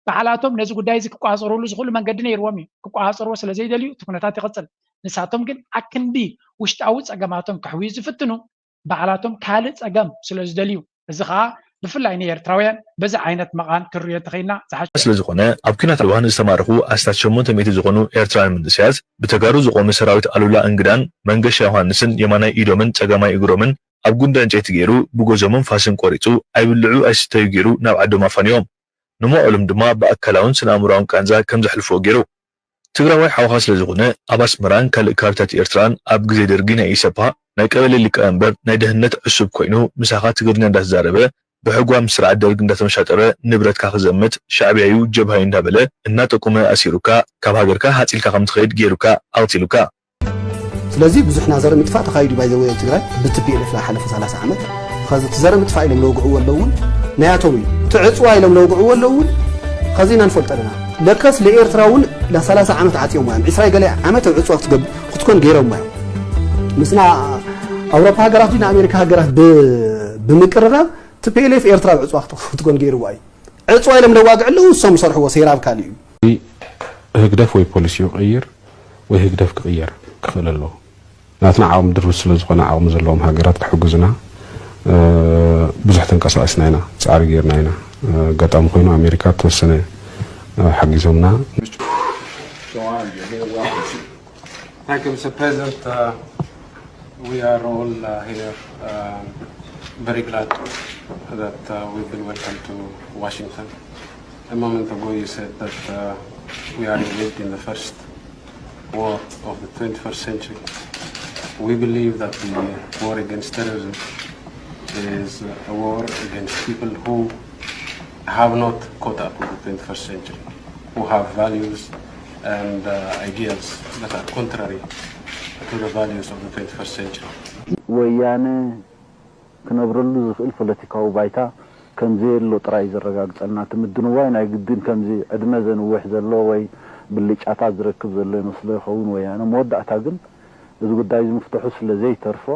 ባዕላቶም ነዚ ጉዳይ እዚ ክቋጸሩሉ ዝኽእሉ መንገዲ ነይርዎም እዩ። ክቋጸርዎ ስለ ዘይደልዩ እቲ ኩነታት ይቕጽል። ንሳቶም ግን ኣክንዲ ውሽጣዊ ጸገማቶም ከሕውዩ ዝፍትኑ ባዕላቶም ካልእ ጸገም ስለ ዝደልዩ፣ እዚ ኸኣ ብፍላይ ንኤርትራውያን በዚ ዓይነት መቓን ክንሪኦ እንተኸይና ዝሓሸ። ስለ ዝኾነ፣ ኣብ ኲናት ዓድዋ ንዝተማረኹ ኣስታት ሸሞንተ ሚእቲ ዝኾኑ ኤርትራውያን መንእሰያት፣ ብተጋሩ ዝቖመ ሰራዊት ኣሉላ እንግዳን መንገሻ ዮሃንስን የማናይ ኢዶምን ጸጋማይ እግሮምን ኣብ ጉንዲ ዕንጨይቲ ገይሩ ብጎዞምን ፋስን ቆሪጹ ኣይብልዑ ኣይስተዩ ገይሩ ናብ ዓዶም ኣፋንዮም። ንመዋእሎም ድማ ብኣካላውን ስነ-ኣእምሮኣውን ቃንዛ ከም ዘሕልፍዎ ገይሩ። ትግራዋይ ሓውኻ ስለ ዝኾነ ኣብ ኣስመራን ካልእ ከባቢታት ኤርትራን ኣብ ግዜ ደርጊ ናይ ኢሰፓ ናይ ቀበሌ ሊቀመንበር ናይ ደህንነት ዕሱብ ኮይኑ ምሳኻ ትግርኛ እንዳተዛረበ ብሕጓም ስርዓት ደርግ እንዳተመሻጠረ ንብረትካ ክዘምት ሻዕብያዩ ጀብሃዩ እንዳበለ እናጠቁመ ኣሲሩካ ካብ ሃገርካ ሃፂልካ ከም ትኸይድ ገይሩካ ኣቕቲሉካ። ስለዚ ብዙሕ ናይ ዘር ምጥፋእ ተኻይዱ ባይዘወይ ኣብ ትግራይ ብቲ ፒ ኤል ኤፍ ዝሓለፈ ሰላሳ ዓመት ኸዚ እቲ ዘር ምጥፋእ ኢሎም ለውግዕዎ ኣለዉ እውን ናያቶም እዩ እቲ ዕፅዋ ኢሎም ለውግዕዎ ኣለዉ እውን ኸዚ ኢና ንፈልጦ ኣለና ለከስ ለኤርትራ እውን ለ30 ዓመት ዓፅዮም እዮም ዕስራ ገለ ዓመት ኣብ ዕፅዋ ክትገብ ክትኮን ገይሮም እዮም ምስና ኣውሮፓ ሃገራት ንኣሜሪካ ሃገራት ብምቅርራብ ቲ ፒ ኤል ኤፍ ኤርትራ ኣብ ዕፅዋ ክትኮን ገይርዋ እዩ ዕፅዋ ኢሎም ለዋግዕ ኣለዉ እሶም ዝሰርሕዎ ሴራ ኣብ ካሊእ እዩ ህግደፍ ወይ ፖሊሲኡ ክቕይር ወይ ህግደፍ ክቕየር ክኽእል ኣለዎ። ናትና ዓቕሚ ድሩት ስለ ዝኾነ ዓቕሚ ዘለዎም ሃገራት ክሕግዙና ብዙሕ ተንቀሳቒስና ኢና፣ ጻዕሪ ጌርና ኢና። ኣጋጣሚ ኮይኑ ኣሜሪካ ተወሰነ ሓጊዞምና። Thank you, Mister President. Uh, we are all uh, here um, very glad that uh, we've been welcomed to Washington. A moment ago, you said that uh, we are engaged in the first war of the twenty-first century. We believe that the war against terrorism is a war against people who have not caught up with the twenty-first century, who have values and uh, ideals that are contrary to the values of the twenty-first century. ወያነ ክነብረሉ ዝኽእል ፖለቲካዊ ባይታ ከም ዘየሎ ጥራይ እዩ ዘረጋግጸልና። እቲ ምድንዋይ ናይ ግድን ከምዚ ዕድመ ዘንውሕ ዘሎ ወይ ብልጫታት ዝረክብ ዘሎ ይመስሎ ይኸውን ወያነ። መወዳእታ ግን እዚ ጉዳይ እዚ ምፍትሑ ስለ ዘይተርፎ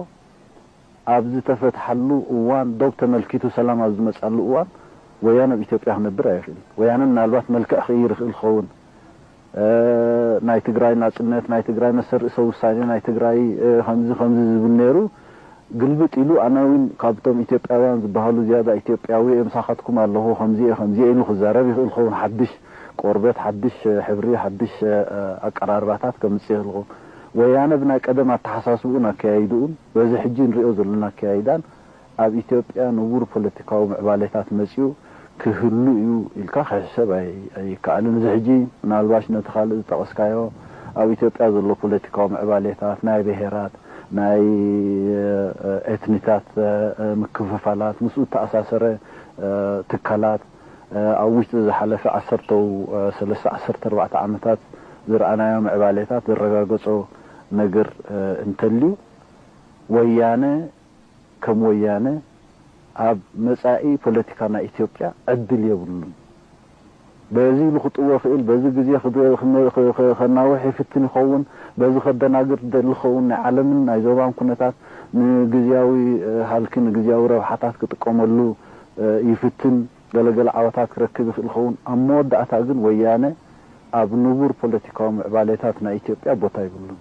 ኣብ ዝተፈትሓሉ እዋን ዶብ ተመልኪቱ ሰላም ኣብ ዝመጻሉ እዋን ወያነ ኣብ ኢትዮጵያ ክነብር ኣይኽእል። ወያነ ምናልባት መልክዕ ክቕይር ይኽእል ክኸውን። ናይ ትግራይ ናፅነት፣ ናይ ትግራይ መሰል ርእሰ ውሳኔ፣ ናይ ትግራይ ከምዚ ከምዚ ዝብል ነይሩ ግልብጥ ኢሉ ኣነ እውን ካብቶም ኢትዮጵያውያን ዝበሃሉ ዝያዳ ኢትዮጵያዊ እየ ምሳኻትኩም ኣለኹ ከምዚ እየ ከምዚ እየ ኢሉ ክዛረብ ይኽእል ኸውን ሓድሽ ቆርበት ሓድሽ ሕብሪ ሓድሽ ኣቀራርባታት ከምፅእ ይኽእል ኸውን ወያነ ብናይ ቀደም ኣተሓሳስብኡን ኣከያይድኡን በዚ ሕጂ ንሪኦ ዘለና ኣከያይዳን ኣብ ኢትዮጵያ ንቡር ፖለቲካዊ ምዕባሌታት መፂኡ ክህሉ እዩ ኢልካ ክሕሰብ ኣይከኣልን። እዚ ሕጂ ምናልባሽ ነቲ ካልእ ዝጠቐስካዮ ኣብ ኢትዮጵያ ዘሎ ፖለቲካዊ ምዕባሌታት ናይ ብሄራት፣ ናይ ኤትኒታት ምክፍፋላት፣ ምስኡ እተኣሳሰረ ትካላት ኣብ ውሽጢ ዝሓለፈ ዓሰርተው ሰለስተ ዓሰርተ ኣርባዕተ ዓመታት ዝረኣናዮ ምዕባሌታት ዘረጋገጾ ነገር እንተልዩ ወያነ ከም ወያነ ኣብ መጻኢ ፖለቲካ ናይ ኢትዮጵያ ዕድል የብሉን። በዚ ኢሉ ክጥወ ይኽእል፣ በዚ ግዜ ከናውሕ ይፍትን ይኸውን፣ በዚ ከደናግር ዝደሊ ይኸውን፣ ናይ ዓለምን ናይ ዞባን ኩነታት ንግዝያዊ ሃልኪ ንግዝያዊ ረብሓታት ክጥቀመሉ ይፍትን፣ ገለገለ ዓወታት ክረክብ ይኽእል ይኸውን። ኣብ መወዳእታ ግን ወያነ ኣብ ንቡር ፖለቲካዊ ምዕባሌታት ናይ ኢትዮጵያ ቦታ የብሉን።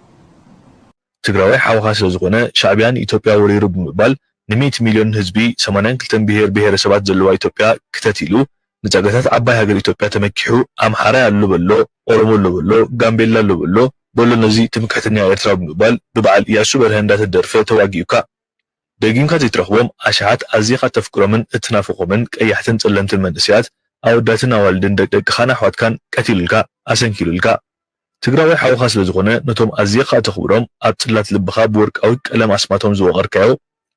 ትግራዋይ ሓውኻ ስለዝኾነ ሻዕብያ ንኢትዮጵያ ወሪሩ ብምባል ንሚእቲ ሚልዮን ህዝቢ ሰማንያን ክልተን ብሄር ብሄረሰባት ዘለዋ ኢትዮጵያ ክተት ኢሉ ንፀገታት ዓባይ ሃገር ኢትዮጵያ ተመኪሑ ኣምሓራይ ኣሎ በሎ፣ ኦሮሞ ኣሎ በሎ፣ ጋምቤላ ኣሎ በሎ፣ በሎ ነዚ ትምክሕተኛ ኤርትራ ብምባል ብበዓል እያሱ በርሀ እንዳተደርፈ ተዋጊኡካ። ደጊምካ ዘይትረኽቦም ኣሽሓት ኣዚኻ ተፍቅሮምን እትናፍቖምን ቀያሕትን ፀለምትን መንእሰያት ኣወዳትን ኣዋልድን ደቂ ደቅኻን ኣሕዋትካን ቀቲሉልካ፣ ኣሰንኪሉልካ። ትግራዋይ ሓውኻ ስለ ዝኾነ ነቶም ኣዚኻ እተኽብሮም ኣብ ጽላት ልብኻ ብወርቃዊ ቀለም ኣስማቶም ዝወቐርካዮ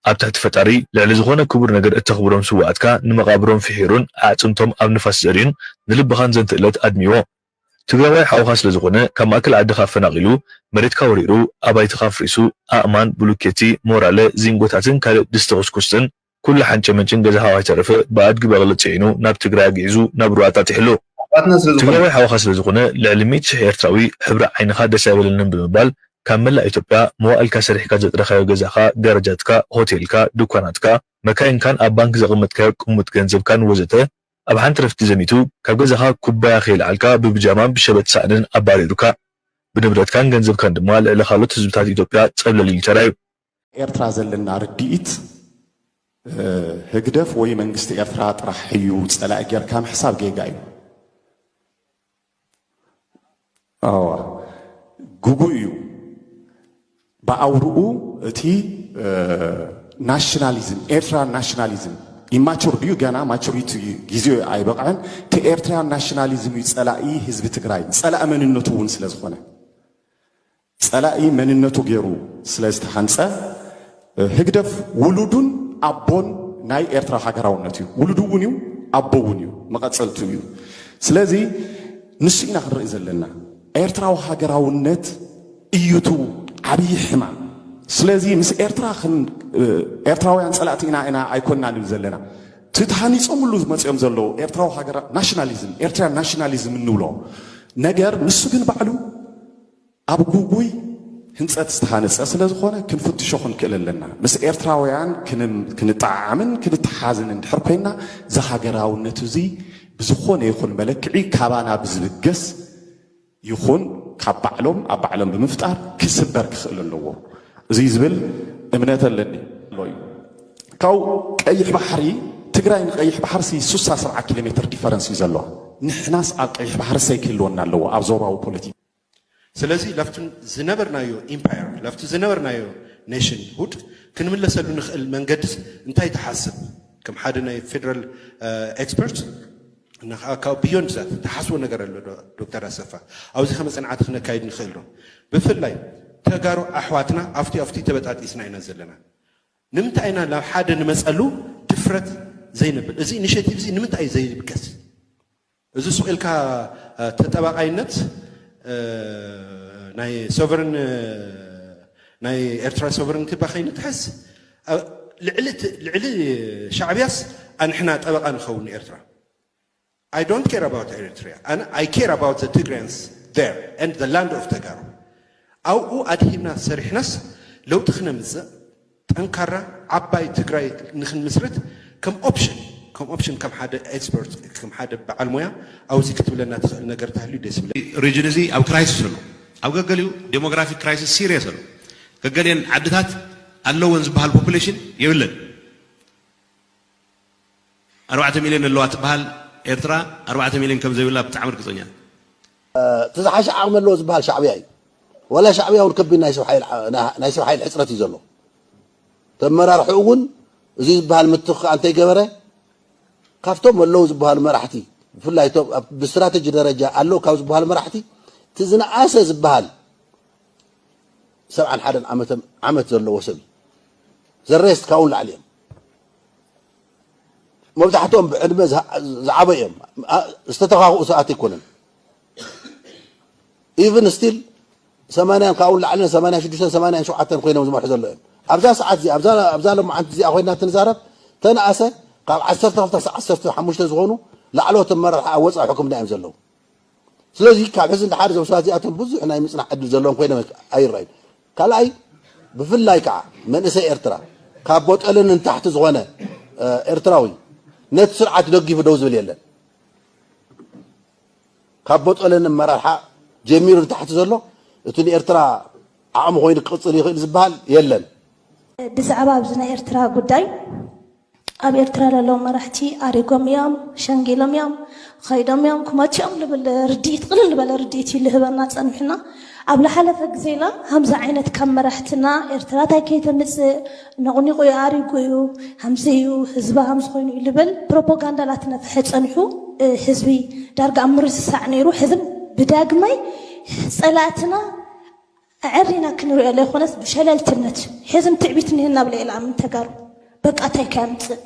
ኣብ ትሕቲ ፈጣሪ ልዕሊ ዝኾነ ክቡር ነገር እተኽብሮም ስውኣትካ ንመቓብሮም ፍሒሩን ኣዕጽምቶም ኣብ ንፋስ ዘሪኡን ንልብኻን ዘንትእለት ኣድምይዎ። ትግራዋይ ሓውኻ ስለ ዝኾነ ካብ ማእከል ዓድኻ ኣፈናቒሉ መሬትካ ወሪሩ ኣባይትኻ ኣፍሪሱ ኣእማን፣ ብሉኬቲ፣ ሞራለ፣ ዚንጎታትን ካልእ ድስቲ ኩስኩስትን ኩሉ ሓንጨመንጭን ገዛኻ ከይተረፈ ብኣድጊ በቕሊ ጽዒኑ ናብ ትግራይ ኣግዒዙ ናብርኡ ኣጣጢሕሉ። ትግራዋይ ሓውኻ ስለ ዝኾነ ልዕሊ ሚእቲ ሽሕ ኤርትራዊ ሕብሪ ዓይንኻ ደስ ኣይበለንን ብምባል ካብ መላእ ኢትዮጵያ መዋእልካ ሰሪሕካ ዘጥረኻዮ ገዛኻ፣ ጋራጃትካ፣ ሆቴልካ፣ ድኳናትካ፣ መካይንካን ኣብ ባንክ ዘቐመጥካዮ ቅሙጥ ገንዘብካን ወዘተ ኣብ ሓንቲ ረፍቲ ዘሚቱ ካብ ገዛኻ ኩባያ ከይለዓልካ ብብጃማን ብሸበት ሳእንን ኣባሪሩካ። ብንብረትካን ገንዘብካን ድማ ልዕሊ ካልኦት ህዝብታት ኢትዮጵያ ጸብለል ኢሉ ተራእዩ። ኤርትራ ዘለና ርድኢት ህግደፍ ወይ መንግስቲ ኤርትራ ጥራሕ እዩ ጸላኢ ጌርካ ምሕሳብ ጌጋ እዩ። ኣዋ ግጉይ እዩ። ብኣውርኡ እቲ ናሽናሊዝም ኤርትራ ናሽናሊዝም ኢማቹር ድዩ ገና ማቹሪቲ ግዜኡ ኣይበቕዐን። እቲ ኤርትራ ናሽናሊዝም እዩ ጸላኢ ህዝቢ ትግራይ ጸላኢ መንነቱ እውን ስለ ዝኾነ ጸላኢ መንነቱ ገይሩ ስለ ዝተሃንጸ ህግደፍ ውሉዱን ኣቦን ናይ ኤርትራ ሃገራውነት እዩ። ውሉዱ እውን እዩ፣ ኣቦ እውን እዩ፣ መቐጸልቱ እዩ። ስለዚ ንሱ ኢና ክንርኢ ዘለና። ኤርትራዊ ሃገራውነት እዩቱ ዓብዪ ሕማም። ስለዚ ምስ ኤርትራ ኤርትራውያን ጸላእቲ ኢና ኢና ኣይኮንና ንብል ዘለና። እቲ ተሃኒጾምሉ መጺኦም ዘለዉ ኤርትራዊ ሃገራ ናሽናሊዝም ኤርትራን ናሽናሊዝም እንብሎ ነገር ንሱ ግን ባዕሉ ኣብ ጉጉይ ህንጸት ዝተሃነጸ ስለ ዝኾነ ክንፍትሾ ክንክእል ኣለና። ምስ ኤርትራውያን ክንጠዓዓምን ክንተሓዝን እንድሕር ኮይንና እዚ ሃገራውነት እዚ ብዝኾነ ይኹን መለክዒ ካባና ብዝብገስ ይኹን ካብ ባዕሎም ኣብ ባዕሎም ብምፍጣር ክስበር ክኽእል ኣለዎ። እዚ ዝብል እምነት ኣለኒ ኣሎ እዩ። ካብ ቀይሕ ባሕሪ ትግራይ ንቀይሕ ባሕርሲ ሱሳ ሰብዓ ኪሎ ሜትር ዲፈረንስ እዩ ዘለዋ። ንሕናስ ኣብ ቀይሕ ባሕርሰይ ክህልወና ኣለዎ ኣብ ዞባዊ ፖለቲካ። ስለዚ ላብቲ ዝነበርናዮ ኢምፓየር ላብቲ ዝነበርናዮ ኔሽን ሁድ ክንምለሰሉ ንኽእል መንገድስ እንታይ ትሓስብ? ከም ሓደ ናይ ፌደራል ኤክስፐርት እና ከዓ ካብ ብዮንድ ዛት ትሓስቦ ነገር ኣሎ ዶ- ዶክተር ኣሰፋ? ኣብዚ ከመ ፅንዓት ክነካይድ ንኽእል ዶ? ብፍላይ ተጋሩ ኣሕዋትና ኣብቲ ኣብቲ ተበጣጢስና ኢና ዘለና። ንምንታይ ኢና ናብ ሓደ ንመፀሉ ድፍረት ዘይነብል? እዚ ኢኒሽቲቭ እዚ ንምንታይ እዩ ዘይብገስ? እዚ ሱቕ ኢልካ ተጠባቓይነት ናይ ሶቨርን ናይ ኤርትራ ሶቨርንቲ ባኸይንትሕስ ልዕሊ ሻዕብያስ ኣንሕና ጠበቓ ንኸውን ንኤርትራ። I don't care about Eritrea. I care about the Tigrayans there and the land of ተጋሩ። ኣብኡ ኣድሂብና ሰሪሕናስ ለውጢ ክነምፅእ ጠንካራ ዓባይ ትግራይ ንክንምስርት ከም ኦፕሽን ከም ኦፕሽን ከም ሓደ ኤክስፐርት ከም ሓደ በዓል ሞያ ኣብዚ ክትብለና ትኽእል ነገር ተህልዩ ደስ ይብለኒ። ሪጅን እዚ ኣብ ክራይሲስ ኣሎ። ኣብ ገገሊኡ ዴሞግራፊክ ክራይሲስ ሲሪየስ ኣሎ። ገገሊኤን ዓድታት ኣለወን ዝበሃል ፖፑሌሽን የብለን። ኣርባዕተ ሚልዮን ኣለዋ ትበሃል ኤርትራ ኣርባዕተ ሚልዮን ከም ዘይብላ ብጣዕሚ ርግፀኛ። እቲ ዝሓሸ ዓቕሚ ኣለዎ ዝበሃል ሻዕብያ እዩ። ዋላ ሻዕብያ እውን ከቢድ ናይ ሰብ ሓይል ናይ ሰብ ሓይል ሕፅረት እዩ ዘሎ። ተመራርሕኡ እውን እዚ ዝበሃል ምትኽኻእ እንተይገበረ ካብቶም ኣለዉ ዝበሃሉ መራሕቲ ብፍላይ እቶም ኣብ- ብስትራተጂ ደረጃ ኣለዉ ካብ ዝበሃሉ መራሕቲ እቲ ዝነኣሰ ዝበሃል ሰብዓን ሓደን ዓመተ ዓመት ዘለዎ ሰብ እዩ። ዘሬስት ካብኡ ንላዕሊ እዮም። መብዛሕትኦም ብዕድመ ዝዓ- ዝዓበዩ እዮም። ኣ- ዝተተኻኽኡ ሰባት ኣይኮነን። ኢቭን ስቲል ሰማንያን ካብኡ ንላዕልን ሰማንያን ሽዱሽተን ሰማንያን ሸውዓተን ኮይኖም ዝመርሑ ዘለዉ እዮም። ኣብዛ ሰዓት እዚኣ ኣብዛ ኣብዛ ሎማዓንቲ እዚኣ ኮይና ትንዛረብ ተነኣሰ ካብ ዓሰርተ ክልተ ክሳብ ዓሰርተ ሓሙሽተ ዝኾኑ ላዕለዎት ኣመራርሓ ኣብ ወፃኢ ሕክምና እዮም ዘለዉ። ስለዚ ካብ ሕዚ ንደሓር እዞም ሰባት እዚኣቶም ብዙሕ ናይ ምፅናሕ ዕድል ዘለዎም ኮይኖም ኣይረኣዩን። ካልኣይ ብፍላይ ከዓ መንእሰይ ኤርትራ ካብ ቦጠልን ንታሕቲ ዝኾነ ኤርትራዊ ነቲ ስርዓት ደጊፉ ደው ዝብል የለን። ካብ ቦጠልን ኣመራርሓ ጀሚሩ ንታሕቲ ዘሎ እቲ ንኤርትራ ዓቕሚ ኮይኑ ክቕፅል ይኽእል ዝበሃል የለን። ብዛዕባ ኣብዚ ናይ ኤርትራ ጉዳይ ኣብ ኤርትራ ዘለዉ መራሕቲ ኣሪጎም እዮም፣ ሸንጊሎም እዮም፣ ኸይዶም እዮም፣ ክመፅኦም ልብል ርድኢት፣ ቅልል ዝበለ ርድኢት እዩ ልህበና ፀኒሕና። ኣብ ልሓለፈ ግዜና ሃምዚ ዓይነት ካብ መራሕትና ኤርትራ ታይ ከይተምፅእ፣ ነቑኒቑ እዩ፣ ኣሪጉ እዩ፣ ሃምዚ እዩ፣ ህዝቢ ሃምዚ ኮይኑ እዩ ልብል ፕሮፓጋንዳ ላትነፍሐ ፀኒሑ፣ ህዝቢ ዳርጋ ኣብ ምርስሳዕ ነይሩ። ሕዝም ብዳግማይ ፀላእትና ኣዐሪና ክንሪኦ ለይኮነስ ብሸለልትነት ሕዝም ትዕቢት እኒሀና ብለ ኢላ ምን ተጋሩ በቃ ታይ ከ ኣምፅእ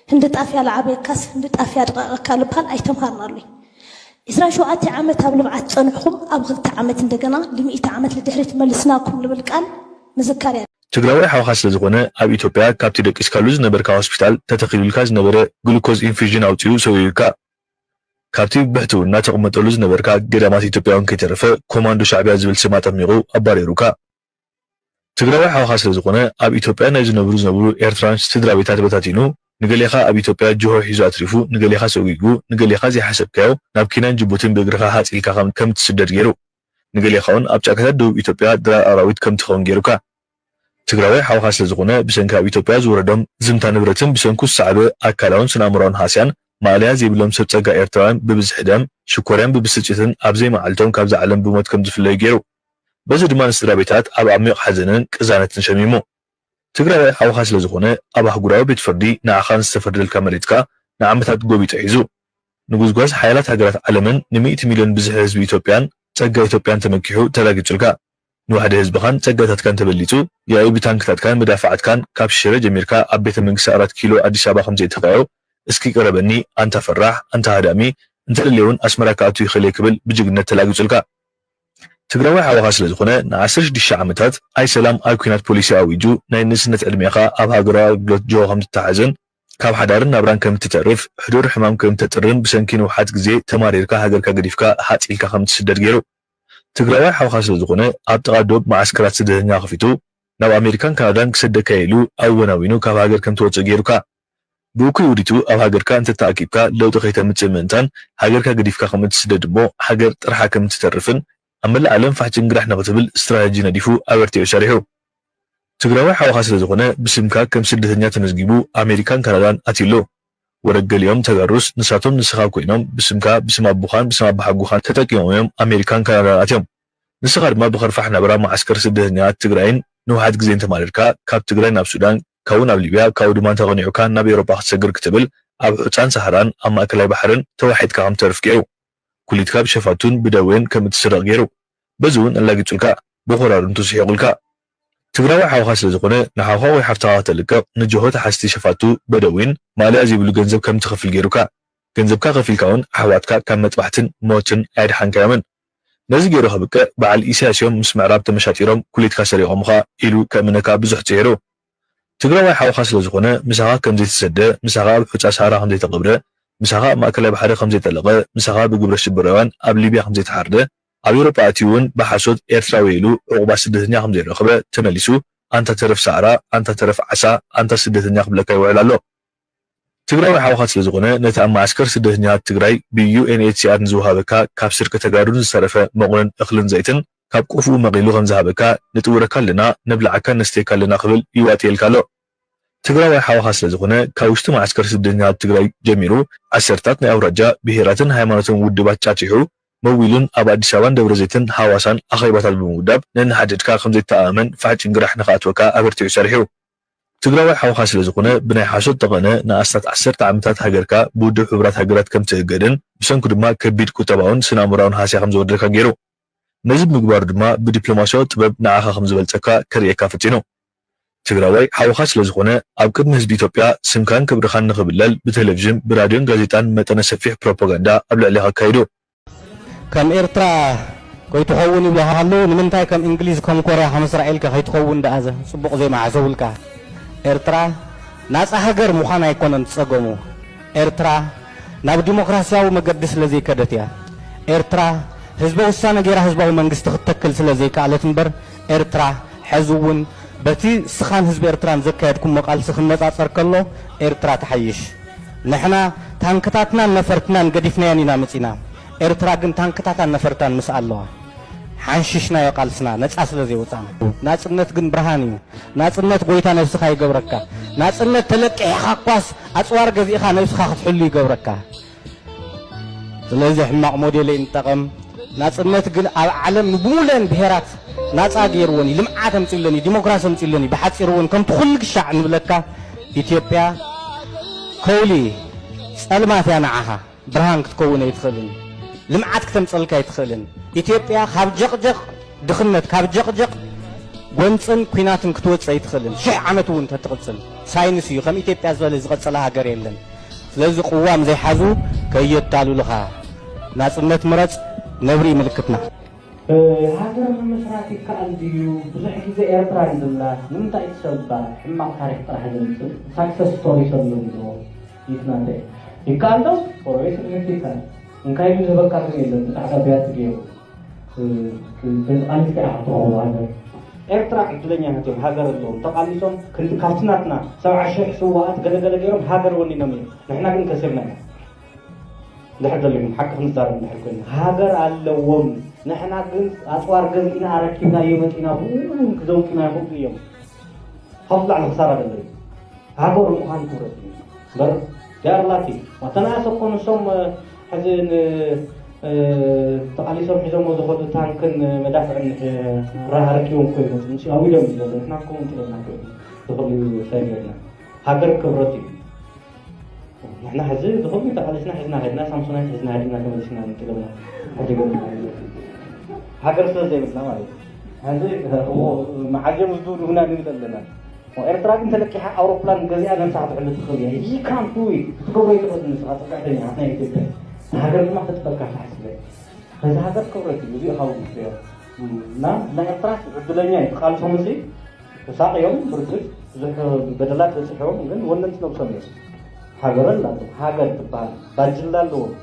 ህንዲ ጣፍያ ለዓበየካስ ህንዲ ጣፍያ ድቃቀካ ልበሃል ኣይተምሃርናሉይ። ዕስራን ሸውዓተ ዓመት ኣብ ልምዓት ፀንሕኹም ኣብ ክልተ ዓመት እንደገና ልምኢቲ ዓመት ልድሕሪት መልስናኩም ልብል ቃል ምዝካር እያ። ትግራዋይ ሓውኻ ስለ ዝኾነ ኣብ ኢትዮጵያ ካብቲ ደቂስካሉ ዝነበርካ ሆስፒታል ተተኺሉልካ ዝነበረ ግሉኮዝ ኢንፊዥን ኣውፂኡ ሰዊኡካ። ካብቲ ብሕትውና ተቐመጠሉ ዝነበርካ ገዳማት ኢትዮጵያ እውን ከይተረፈ ኮማንዶ ሻዕቢያ ዝብል ስም ኣጠሚቑ ኣባሪሩካ። ትግራዋይ ሓውኻ ስለ ዝኾነ ኣብ ኢትዮጵያ ናይ ዝነብሩ ዝነብሩ ኤርትራውያን ስድራ ቤታት በታቲኑ ንገሌኻ ኣብ ኢትዮጵያ ጅሆ ሒዙ ኣትሪፉ ንገሌኻ ሰጒጉ ንገሌኻ ዘይሓሰብካዮ ናብ ኬንያን ጅቡቲን ብእግርኻ ሃጽ ኢልካ ከም ከም ትስደድ ገይሩ። ንገሌኻ እውን ኣብ ጫካታት ደቡብ ኢትዮጵያ ድራር ኣራዊት ከም ትኸውን ገይሩካ። ትግራዋይ ሓውኻ ስለ ዝኾነ ብሰንኪ ኣብ ኢትዮጵያ ዝወረዶም ዝምታ ንብረትን ብሰንኩ ዝሰዓበ ኣካላውን ስነ-ኣእምራውን ሃስያን ማእለያ ዘይብሎም ሰብ ጸጋ ኤርትራውያን ብብዝሒ ደም ሽኮርያን ብብስጭትን ኣብ ዘይመዓልቶም ካብዛ ዓለም ብሞት ከም ዝፍለዩ ገይሩ። በዚ ድማ ንስድራ ቤታት ኣብ ዓሚቕ ሓዘንን ቅዛነትን ሸሚሙ። ትግራዋይ ሓውኻ ስለ ዝኾነ ኣብ ኣህጉራዊ ቤት ፍርዲ ንዓኻ ንዝተፈርደልካ መሬትካ ንዓመታት ጎቢጡ ሒዙ። ንጉዝጓዝ ሓያላት ሃገራት ዓለምን ንሚእቲ ሚልዮን ብዝሒ ህዝቢ ኢትዮጵያን ጸጋ ኢትዮጵያን ተመኪሑ ተላጊጹልካ። ንዋሕዲ ህዝብኻን ጸጋታትካን ተበሊጹ፣ ያኢ ብታንክታትካን መዳፍዓትካን ካብ ሽረ ጀሚርካ ኣብ ቤተ መንግስቲ ኣራት ኪሎ ኣዲስ ኣበባ ከም ዘእተኻዮ፣ እስኪ ቅረበኒ ኣንታ ፈራሕ፣ ኣንታ ሃዳሚ፣ እንተደልየ እውን ኣስመራ ክኣቱ ይኽእል እየ ክብል ብጅግነት ተላጊጹልካ። ትግራዋይ ሓውኻ ስለ ዝኾነ ንዓሰርተ ሽዱሽተ ዓመታት ኣይ ሰላም ኣይ ኲናት ፖሊሲ ኣዊጁ ናይ ንእስነት ዕድሜኻ ኣብ ሃገራዊ ኣገልግሎት ጅሆ ከም ትተሓዝን ካብ ሓዳርን ናብራን ከም ትተርፍ ሕዱር ሕማም ከም ተጥርን ብሰንኪ ንውሓት ግዜ ተማሪርካ ሃገርካ ገዲፍካ ሃጽ ኢልካ ከም ትስደድ ገይሩ። ትግራዋይ ሓውኻ ስለ ዝኾነ ኣብ ጥቓ ዶብ መዓስከራት ስደተኛ ከፊቱ ናብ ኣሜሪካን ካናዳን ክሰደካ ኢሉ ኣወናዊኑ ካብ ሃገር ከም ትወፅእ ገይሩካ። ብእኩይ ውዲቱ ኣብ ሃገርካ እንተተኣኪብካ ለውጢ ከይተምፅእ ምእንታን ሃገርካ ገዲፍካ ከም እትስደድ እሞ ሃገር ጥርሓ ከም እትተርፍን ኣብ መላእ ዓለም ፋሕ ጭንግራሕ ንክትብል ስትራተጂ ነዲፉ ኣበርቲዑ ሰሪሑ። ትግራዋይ ሓውኻ ስለ ዝኾነ ብስምካ ከም ስደተኛ ተመዝጊቡ ኣሜሪካን ካናዳን ኣትዩ ኣሎ። ወረድ ገሊኦም ተጋሩስ ንሳቶም ንስኻ ኮይኖም ብስምካ ብስም ኣቦኻን ብስም ኣባሓጎኻን ተጠቂሞም እዮም ኣሜሪካን ካናዳን ኣትዮም። ንስኻ ድማ ብኸርፋሕ ናብራ መዓስከር ስደተኛታት ትግራይን ንውሓት ግዜን ተማሪርካ ካብ ትግራይ ናብ ሱዳን ካብኡ ናብ ሊብያ ካብኡ ድማ እንተቐኒዑካ ናብ ኤውሮጳ ክትሰግር ክትብል ኣብ ሑጻን ሳህራን ኣብ ማእከላይ ባሕርን ተዋሒጥካ ከም ትተርፍ ገይሩ። ኩሊትካ ብሸፋቱን ብደዌን ከም እትስረቕ ገይሩ። በዚ እውን ኣላጊጹልካ፣ ብኾራርንቱ ስሒቑልካ። ትግራዋይ ሓውኻ ስለ ዝኾነ ንሓውኻ ወይ ሓፍትኻ ከተልቅቕ ንጀሆ ተሓዝቲ ሸፋቱ በደዊን ማእለያ ዘይብሉ ገንዘብ ከም ትኸፍል ገይሩካ። ገንዘብካ ከፊልካ እውን ኣሕዋትካ ካብ መጥባሕትን ሞትን ኣየድሓንካዮምን። ነዚ ገይሩ ከብቅዕ በዓል ኢሳያስ እዮም ምስ ምዕራብ ተመሻጢሮም ኩሊትካ ሰሪቖምኻ ኢሉ ከእምነካ ብዙሕ ጽዒሩ። ትግራዋይ ሓውኻ ስለ ዝኾነ ምሳኻ ከም ዘይተሰደ፣ ምሳኻ ኣብ ሑጻ ሳህራ ከም ዘይተቐብረ፣ ምሳኻ ኣብ ማእከላይ ባሕሪ ከም ዘይጠለቐ፣ ምሳኻ ብግብረ ሽበራውያን ኣብ ሊብያ ከም ዘይተሓርደ፣ ኣብ ኤውሮጳ ኣትዩ እውን ብሓሶት ኤርትራዊ ኢሉ ዑቕባ ስደተኛ ከም ዘይረኸበ ተመሊሱ ኣንታ ተረፍ ሳዕራ፣ ኣንታ ተረፍ ዓሳ፣ ኣንታ ስደተኛ ክብለካ ይውዕል ኣሎ። ትግራዋይ ሓውኻ ስለ ዝኾነ ነቲ ኣብ መዓስከር ስደተኛታት ትግራይ ብ ዩ ኤን ኤች ሲ ኣር ንዝወሃበካ ካብ ስርቂ ተጋሩን ዝተረፈ መቑሎን እኽልን ዘይትን ካብ ቆፍኡ መቒሉ ከም ዝሃበካ ንጥውረካ ኣለና፣ ነብልዓካ ነስተየካ ኣለና ክብል ይዋጥየልካ ኣሎ። ትግራዋይ ሓውኻ ስለ ዝኾነ ካብ ውሽጢ መዓስከር ስደተኛታት ትግራይ ጀሚሩ ዓሰርታት ናይ ኣውራጃ፣ ብሄራትን ሃይማኖትን ውድባት ጫጭሑ መዊሉን ኣብ ኣዲስ ኣበባን ደብረዘይትን ሃዋሳን ኣኼባታት ብምውዳብ ነንሓድሕድካ ከም ዘይተኣማመን ፋሕ ጭንግራሕ ንኽኣትወካ ኣበርቲዑ ሰሪሑ። ትግራዋይ ሓውኻ ስለ ዝኾነ ብናይ ሓሶት ጠቐነ ንኣስታት ዓሰርተ ዓመታት ሃገርካ ብውድብ ሕቡራት ሃገራት ከም ትእገድን ብሰንኩ ድማ ከቢድ ቁጠባውን ስነ ኣእምራውን ሃስያ ከም ዝወርደካ ገይሩ። ነዚ ብምግባሩ ድማ ብዲፕሎማስያዊ ጥበብ ንዓኻ ከም ዝበልጸካ ከርእየካ ፈቲኑ። ትግራዋይ ሓውኻ ስለ ዝኾነ ኣብ ቅድሚ ህዝቢ ኢትዮጵያ ስምካን ክብርኻን ንኽብለል ብቴሌቪዥን ብራድዮን ጋዜጣን መጠነ ሰፊሕ ፕሮፓጋንዳ ኣብ ልዕሌኻ ኣካይዱ። ከም ኤርትራ ከይትኸውን ይብሉኻ ኣለዉ። ንምንታይ ከም እንግሊዝ ከም ኮርያ ከም እስራኤል ከ ከይትኸውን ደኣ ዘ-፣ ጽቡቕ ዘይመሓሰቡልካ? ኤርትራ ናጻ ሃገር ምዃን ኣይኮነን ጸገሙ። ኤርትራ ናብ ዲሞክራስያዊ መገዲ ስለ ዘይከደት እያ። ኤርትራ ህዝበ ውሳነ ገይራ ህዝባዊ መንግስቲ ክትተክል ስለ ዘይከኣለት እምበር፣ ኤርትራ ሕዚ እውን በቲ ስኻን ህዝቢ ኤርትራን ዘካየድኩሞ ቃልሲ ክነጻጸር ከሎ ኤርትራ ትሓይሽ። ንሕና ታንክታትናን ነፈርትናን ገዲፍናየን ኢና መጺና። ኤርትራ ግን ታንክታታን ነፈርታን ምስኣ ኣለዋ። ሓንሺሽናዮ ቃልስና ነጻ ስለ ዘይወጻና። ናጽነት ግን ብርሃን እዩ። ናጽነት ጎይታ ነብስኻ ይገብረካ። ናጽነት ተለቂሕኻ እኳስ ኣጽዋር ገዚእኻ ነብስኻ ክትሕሉ ይገብረካ። ስለዚ ሕማቕ ሞዴል ኣይንጠቐም። ናጽነት ግን ኣብ ዓለም ንብሙሉአን ብሄራት ናጻ ገይርወን እዩ፣ ልምዓት ኣምጺኡለን እዩ፣ ዲሞክራሲ ኣምጺኡለን እዩ። ብሓጺሩ እውን ከምቲ ኩሉ ግሻዕ እንብለካ ኢትዮጵያ ከውሊ ጸልማት እያ ንዓኻ። ብርሃን ክትከውን ኣይትኽእልን። ልምዓት ክተምጸልካ ኣይትኽእልን። ኢትዮጵያ ካብ ጀቕጀቕ ድኽነት፣ ካብ ጀቕጀቕ ጎንጽን ኲናትን ክትወጽእ ኣይትኽእልን። ሽሕ ዓመት እውን ተትቕጽል። ሳይንስ እዩ። ከም ኢትዮጵያ ዝበለ ዝቐጸለ ሃገር የለን። ስለዚ ቅዋም ዘይሓዙ ከየታልሉኻ። ናጽነት ምረጽ፣ ነብሪ ምልክትና። ሃገር ምምስራት ይከኣል ድዩ? ብዙሕ ግዜ ኤርትራ እንድላ ንምንታይ እቲ ሰብ እባ ሕማቕ ታሪኽ ጥራሕ ዘምጽእ? ሳክሰስ ስቶሪ ሰብ ንብሎ ይትናተ ይከኣል ዶ? ጎረቤት ንሕት ይከኣል። እንታይ ኢሉ ዝህበካ ግን የለን። ብታዕዛ ቢያት ገይሩ ተቃሊስካ ኢኻ ትረኽቦ። ሃገር ኤርትራ ዕድለኛታት እዮም። ሃገር ኣለዎም ተቃሊሶም ክንዲ ካብቲ ናትና ሰብዓ ሽሕ ስዋኣት ገለገለ ገይሮም ሃገር ወኒኖም እዮም። ንሕና ግን ከሲርና ኢና። ድሕር ደሊኹም ሓቂ ክንዛረብ እንድሕር ኮይና ሃገር ኣለዎም። ንሕና ግን ኣፅዋር ገዚእና ኣረኪብናዮ መፂና ብኡ ክዘውጡና ይኽእሉ እዮም። ካብዚ ላዕሊ ክሳራ ደሎ እዩ። ሃገር ምዃን ክብረት እዩ። እምበር ዲያር ላኪ ዋተናያሰ እኮ ንሶም ሕዚ ተቃሊሶም ሒዞሞ ዝኸዱ ታንክን መዳፍዕን ራሃ ረኪቦም እኮ ይመፁ ምስ ኣዊዶም እዩ ዘሎ። ንሕና እኮ ምንጥለና እኮ እዩ ዝኽእል እዩ። እንታይ ጌርና ሃገር ክብረት እዩ። ንሕና ሕዚ ዝኸዱ ተቃሊስና ሒዝና ኸድና ሳምሶናይት ሒዝና ኸድና ተመሊስና ንጥለና ሓደገ ሃገር ስለ ዘይብልና ማለት እዩ። ሕዚ እዎ መዓጀም ዝዱ ንብና ንብል ኣለና። ኤርትራ ግን ተለቂሓ ኣውሮፕላን ገዚኣ ነብሳ ክትሕሉ ትኽእል እያ። ይካንቱ ክትገብሮ ይትኽእል ንስኻ ጽግዕተኛ ናይ ኢትዮጵያ ሃገር ድማ ክትበካ ትሓስበ። ነዚ ሃገር ክብረት እዩ እዚኡ ካብ ዝፍዮ እና ናይ ኤርትራ ዕድለኛ እዩ። ተቃልሶም እዚ ተሳቅዮም ብርግጽ ብዙሕ በደላት በጽሕዎም ግን ወነንቲ ነብሶም እዮም። ሃገር ኣላቶም። ሃገር ትበሃል ባጅላ ኣለዎም።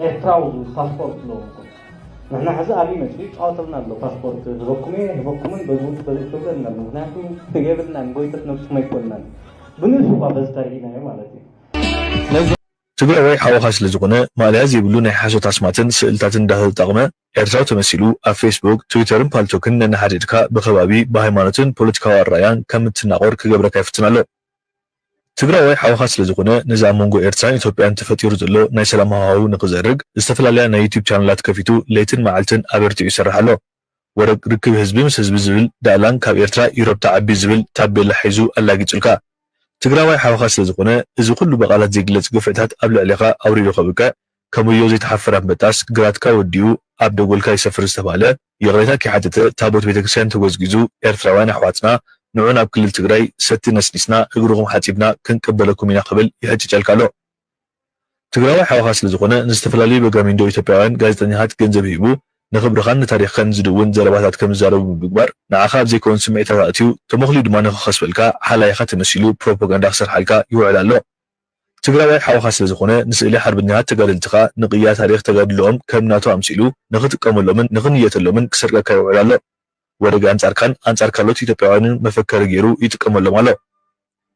ኤርትራዊ ዝብል ፓስፖርት ኣለዎም እኮ። ንሕና ሕዚ ኣብይ መፅኡ ይጫወተልና ኣሎ። ፓስፖርት ህበኩም እየ ህበኩምን በዚ ውጡ በዚ ውጡ ይብለና ኣሎ። ምክንያቱ የብልናን ጎይተት ነብስኩም ኣይኮንናን። ብንሱ እኳ በዚ ተርኢናዮ ማለት እዩ። ትግራዋይ ሓውኻ ስለዝኾነ ማእለያ ዘይብሉ ናይ ሓሶት ኣስማትን ስእልታትን እንዳተጠቕመ ኤርትራዊ ተመሲሉ ኣብ ፌስቡክ፣ ትዊተርን ፓልቶክን ነንሓድሕድካ ብኸባቢ፣ ብሃይማኖትን ፖለቲካዊ ኣረኣእያን ከም እትናቖር ክገብረካ ይፍትን ኣሎ። ትግራዋይ ሓውኻ ስለዝኾነ ነዚ ኣብ መንጎ ኤርትራን ኢትዮጵያን ተፈጢሩ ዘሎ ናይ ሰላም ሃዋህው ንኽዘርግ ዝተፈላለያ ናይ ዩትዩብ ቻነላት ከፊቱ ለይትን መዓልትን ኣበርቲዑ ይሰርሕ ኣሎ። ወረ ርክብ ህዝቢ ምስ ህዝቢ ዝብል ዳእላን ካብ ኤርትራ ኢሮብ ትዓቢ ዝብል ታቤላ ሒዙ ኣላጊጹልካ። ትግራዋይ ሓውኻ ስለዝኾነ እዚ ኩሉ ብቓላት ዘይግለጽ ግፍዕታት ኣብ ልዕሌኻ ኣውሪዱ ከብቅዕ ከም ወዮ ዘይትሓፍር ኣንበጣስ ግራትካ ወዲኡ ኣብ ደጎልካ ይሰፍር ዝተባህለ ይቕሬታ ከይሓተተ ታቦት ቤተክርስትያን ተጎዝጊዙ ኤርትራውያን ኣሕዋትና ንዑ ናብ ክልል ትግራይ ሰቲ ነስኒስና እግርኹም ሓጺብና ክንቅበለኩም ኢና ክብል ይሕጭጨልካ ኣሎ። ትግራዋይ ሓውኻ ስለዝኾነ ንዝተፈላለዩ በጋሚንዶ ኢትዮጵያውያን ጋዜጠኛታት ገንዘብ ሂቡ ንኽብርኻን ንታሪኽካን ዝድውን ዘረባታት ከም ዝዛረቡ ብምግባር ንዓኻ ኣብ ዘይከውን ስምዒታት ኣእትዩ ተመኽልዩ ድማ ንኽኸስበልካ ሓላይኻ ተመሲሉ ፕሮፓጋንዳ ክሰርሓልካ ይውዕል ኣሎ። ትግራዋይ ሓውኻ ስለዝኾነ ንስእሊ ሓርበኛታት ተጋደልትኻ ንቕያ ታሪኽ ተጋድሎኦም ከም ናቱ ኣምሲሉ ንኽጥቀመሎምን ንኽንየተሎምን ክሰርቀካ ይውዕል ኣሎ። ወደግ ኣንጻርካን ኣንጻር ካልኦት ኢትዮጵያውያንን መፈከሪ ገይሩ ይጥቀመሎም ኣሎ።